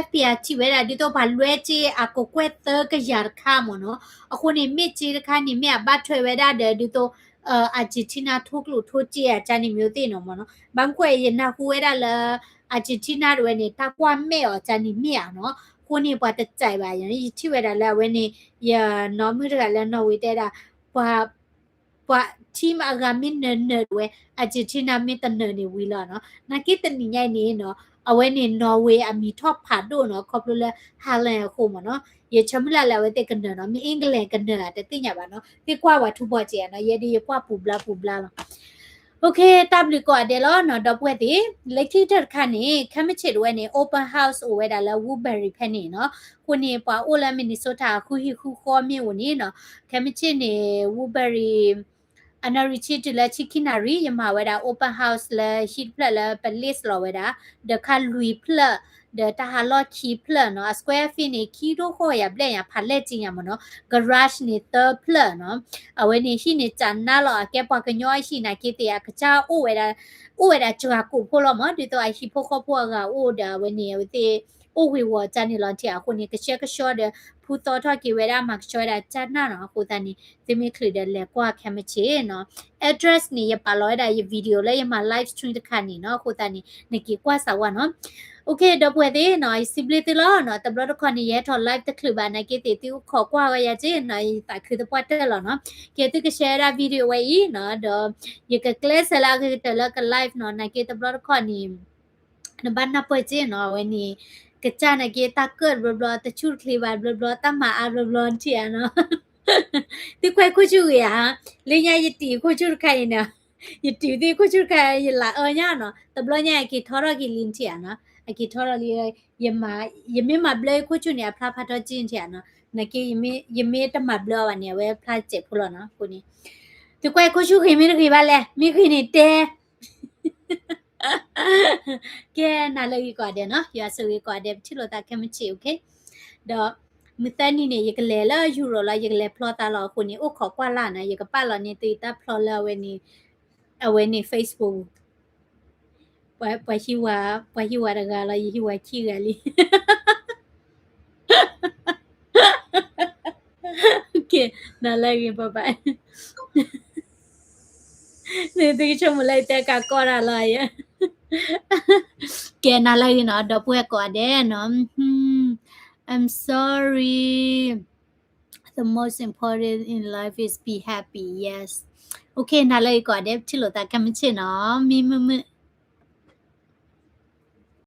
FBI ထံၣ်ဝဲဒၣ်ဒ်သိးပှၤလွဲက့အကကွဲၢ် သၢကယၤတခါမ့ၢ်နီၤ အဃိန့ၣ်မ့ၢ်က့တခါန့ၣ် မ့ၢ်အဘၣ်ထွဲဝဲဒၣ်ဒီးဒ်သိး Argentina ထိၣ်ကျိၣ်ထိၣ်စ့အကန့ၣ်မ့ၢ်သ့ၣ်နီၤမ့ၢ်နီၤ ဘၣ်မနုၤဃိ ယနၢ်ဟူဝဲဒၣ်လၢ Argentina တဝဲန့ၣ် တၢ်ကွၢ်မဲာ်အီၤကန့ၣ်မ့ၢ်ဧါနီၤ အဃိန့ၣ် ပှၤတစဲးဘၣ် ယထံၣ်ဝဲဒၣ်လၢအဝဲန့ၣ် ယနီၢ်မုၣ်တဂၤလၢနီၣ်ဝ့ၤတဲဒၣ် ပှၤ ပှၤ team အဂၤမ့ၢ်နၢၤနၢၤတဝဲ Argentina မ့ၢ်တနၢၤန့ၣ်ဝံၤလီၤနီၤ နာ်က့တနံၤညါအံၤန့ၣ်နီၤ အဝဲန့ၣ် နီၣ်ဝ့ၤအမံၤထီၣ်ဖးဒိၣ်နီၤ ခီဖျိလၢ Haaland အဃိမ့ၢ်နီၤ ယဆၢမုၢ်လၢ်လၢအဝဲသ့ၣ်ကနၢၤနီၤ မ့ၢ် England ကနၢၤဧါ တသ့ၣ်ညါဘၣ်နီၤ သ့ၣ်ကွၢ်ဝဲထူဘီက့ၤဧါနီၤ ယဲဒၣ်ယကွၢ်ပူၤဘျါပူၤဘျါလီၤ OK တၢ်ဘျုးကိးဂၤဒဲးလီၤနီၤ ဒီပုၢ်ဝဲၢ်သ့ၣ် လၢခံကတၢၢ်တခါန့ၣ် ခဲမုၢ်ဆ့ၣ်တဝဲန့ၣ် open house အိၣ်ဝဲဒၣ်လၢ Woodbury ဖဲန့ၣ်နီၤ အဃိန့ၣ် ပှၤအိၣ်လၢ Minnesota အဃုဟံၣ်ဃုဃီမ့ၢ်အိၣ်န့ၣ်နီၤ ခဲမုၢ်ဆ့ၣ်န့ၣ် Woodbury အနၣ်ရံၣ်ဆံတုၤလၢဆံခံနၣ်ရံၣ် ယမၤဝဲဒၣ် open house လၢဟံၣ်တဖျၢၣ်လၢပ lease လီၤဝဲဒၣ် ဒီးခါလွံၢ်ဖျၢၣ် ဒီးတၢ်ဟးလီၢ်ခံဖျၢၣ်နီၤ အ square feet န့ၣ် ခံကထိဃိးကယၤဘျဲၣ်ညါ ဖးလဲၢ်ကံညါမ့ၢ်နီၤ garage န့ၣ် သၢဖျၢၣ်နီၤ အဝဲန့ၣ်ဟံၣ်န့ၣ် ကနါလီၤ အကဲပှၤကညီအဟံၣ်နာ်က့သ့ၣ် အကစၢ်အိၣ်ဝဲဒၣ် အိၣ်ဝဲဒၣ်စှၤကိာ်ဖိလီၤမး ဒ်သိးအဟံၣ်ဖိဃီဖိအဂၤအိၣ်ဒီး အဝဲန့ၣ် အဝဲသ့ၣ် အိၣ်ဝ့ၤဝီၤကန့ၣ်လီၤထံၣ် အဃိန့ၣ် ကဆှဲကဆှီဒီး ဖူသီထီၣ်က့ၤဝဲဒၣ် မၤကဆှီဝဲဒၣ်ကနၣ်နီၤ အဃိသတးန့ၣ် သုမ့ၢ်ချုးဒီးလဲၤကွၢ်ခဲမုၢ်ဆ့ၣ်နီၤ address န့ၣ် ယပာ်လီၤဝဲဒၣ်ယ video လၢယမၤ live stream တခါန့ၣ်နီၤ အဃိသတးန့ၣ် နက့ၤကွၢ်စၢၤဝဲနီၤ OK ဒီပုၢ်ဝဲၢ်သ့ၣ်နီၤ ယစံးဘျုးသုလီၤနီၤ တဘျီတခီၣ်န့ၣ် ယဟဲထီၣ် live တချုးဘၣ် နာ်က့သ့ၣ်သုအိၣ်ခိးကွၢ်ဝဲယၤက့နီၤ ယသးခုသပှၢ်တၢၢ်လီၤနီၤ ကဲသုက share ဝဲဒၣ် video ဝဲအံၤနီၤ ဒီး ယကကျဲးစၢးလၢအဂ့ၤကတၢၢ်လၢက live နီၤ နာ်က့တဘျီတခီၣ်န့ၣ် နဘၣ်နၢ်ပၢၢ်က့နီၤ အဝဲန့ၣ် ကစၢ်နာ်က့တၢ်ကၢၣ်တဘျီဘျီ တဆူၣ်တချ့ဘၣ်တဘျီဘျီ တၢ်မၤအါတဘျီဘျီထံၣ်ဧါနီၤ သုခွဲးခိၣ်ဆူၣ်ဂ့ၤဧါ လၢညါယတံၤခိၣ်ဆူၣ်တခါအံၤနီၤ ယတုၤသ့ၣ်ခိၣ်ဆူၣ်တခါ ယလၢအၢညါနီၤ, တဘျီညါအက့ၤထီထီၣ်က့ၤလံနထံၣ်ဧါနီၤ, အက့ၤထီထီၣ်လံ, ယမ့ၢ်မၤဘျၢခိၣ်ဆူၣ်န့ၣ် အဖျါဖးထီၣ်ကံနထံၣ်ဧါနီၤ, နာ်က့ ယမ့ၢ်တမၤဘျၢအီၤဘၣ်န့ၣ် အဝဲဖျါစဲးဖိလီၤနီၤ, အဃိန့ၣ် သုကွၢ်ခိၣ်ဆူၣ်ဂ့ၤမ့ၢ်တဂ့ၤဘၣ်လဲၣ်, မ့ၢ်ဂ့ၤန့ၣ်တဲ ကဲ နၤလၢအဂ့ၤကိးဂၤဒဲးနီၤ, ယွၤဆိၣ်ဂ့ၤကိးဂၤဒဲး ပထံၣ်လိာ်သးခဲမုၢ်ဆ့ၣ် okay, ဒီး မုၢ်သၢနံၤန့ၣ် ယကလဲၤလၢ Europe လီၤ, ယကလဲၤဖျီသးလီၤအဃိန့ၣ် အိၣ်ခိးကွၢ်လၢ်နီၤ, ယကပာ်လီၤန့ၢ်သုတၢ်ဖျီလၢအဝဲန့ၣ်, အဝဲန့ၣ် Facebook, ပှၤဟံးဝၤ, ပှၤဟံးဝၤတဂၤလီၤ, ယဟံးဝၤခံဂၤလံ. နၤလၢအဂ့ၤ bye bye, သုကဆိကမိၣ်လၢယတဲကးကီတၢ်လီၤယဲ, ကဲနၤလၢအဂ့ၤနီၤ, ဒီပုၢ်ဝဲၢ်ကိးဂၤဒဲးနီၤ, I'm sorry, the most important in life is be happy, yes, okay, နၤလၢအဂ့ၤကိးဂၤဒဲး ပထံၣ်လိာ်သးခဲမုၢ်ဆ့ၣ်နီၤ, မံမုာ်မုာ်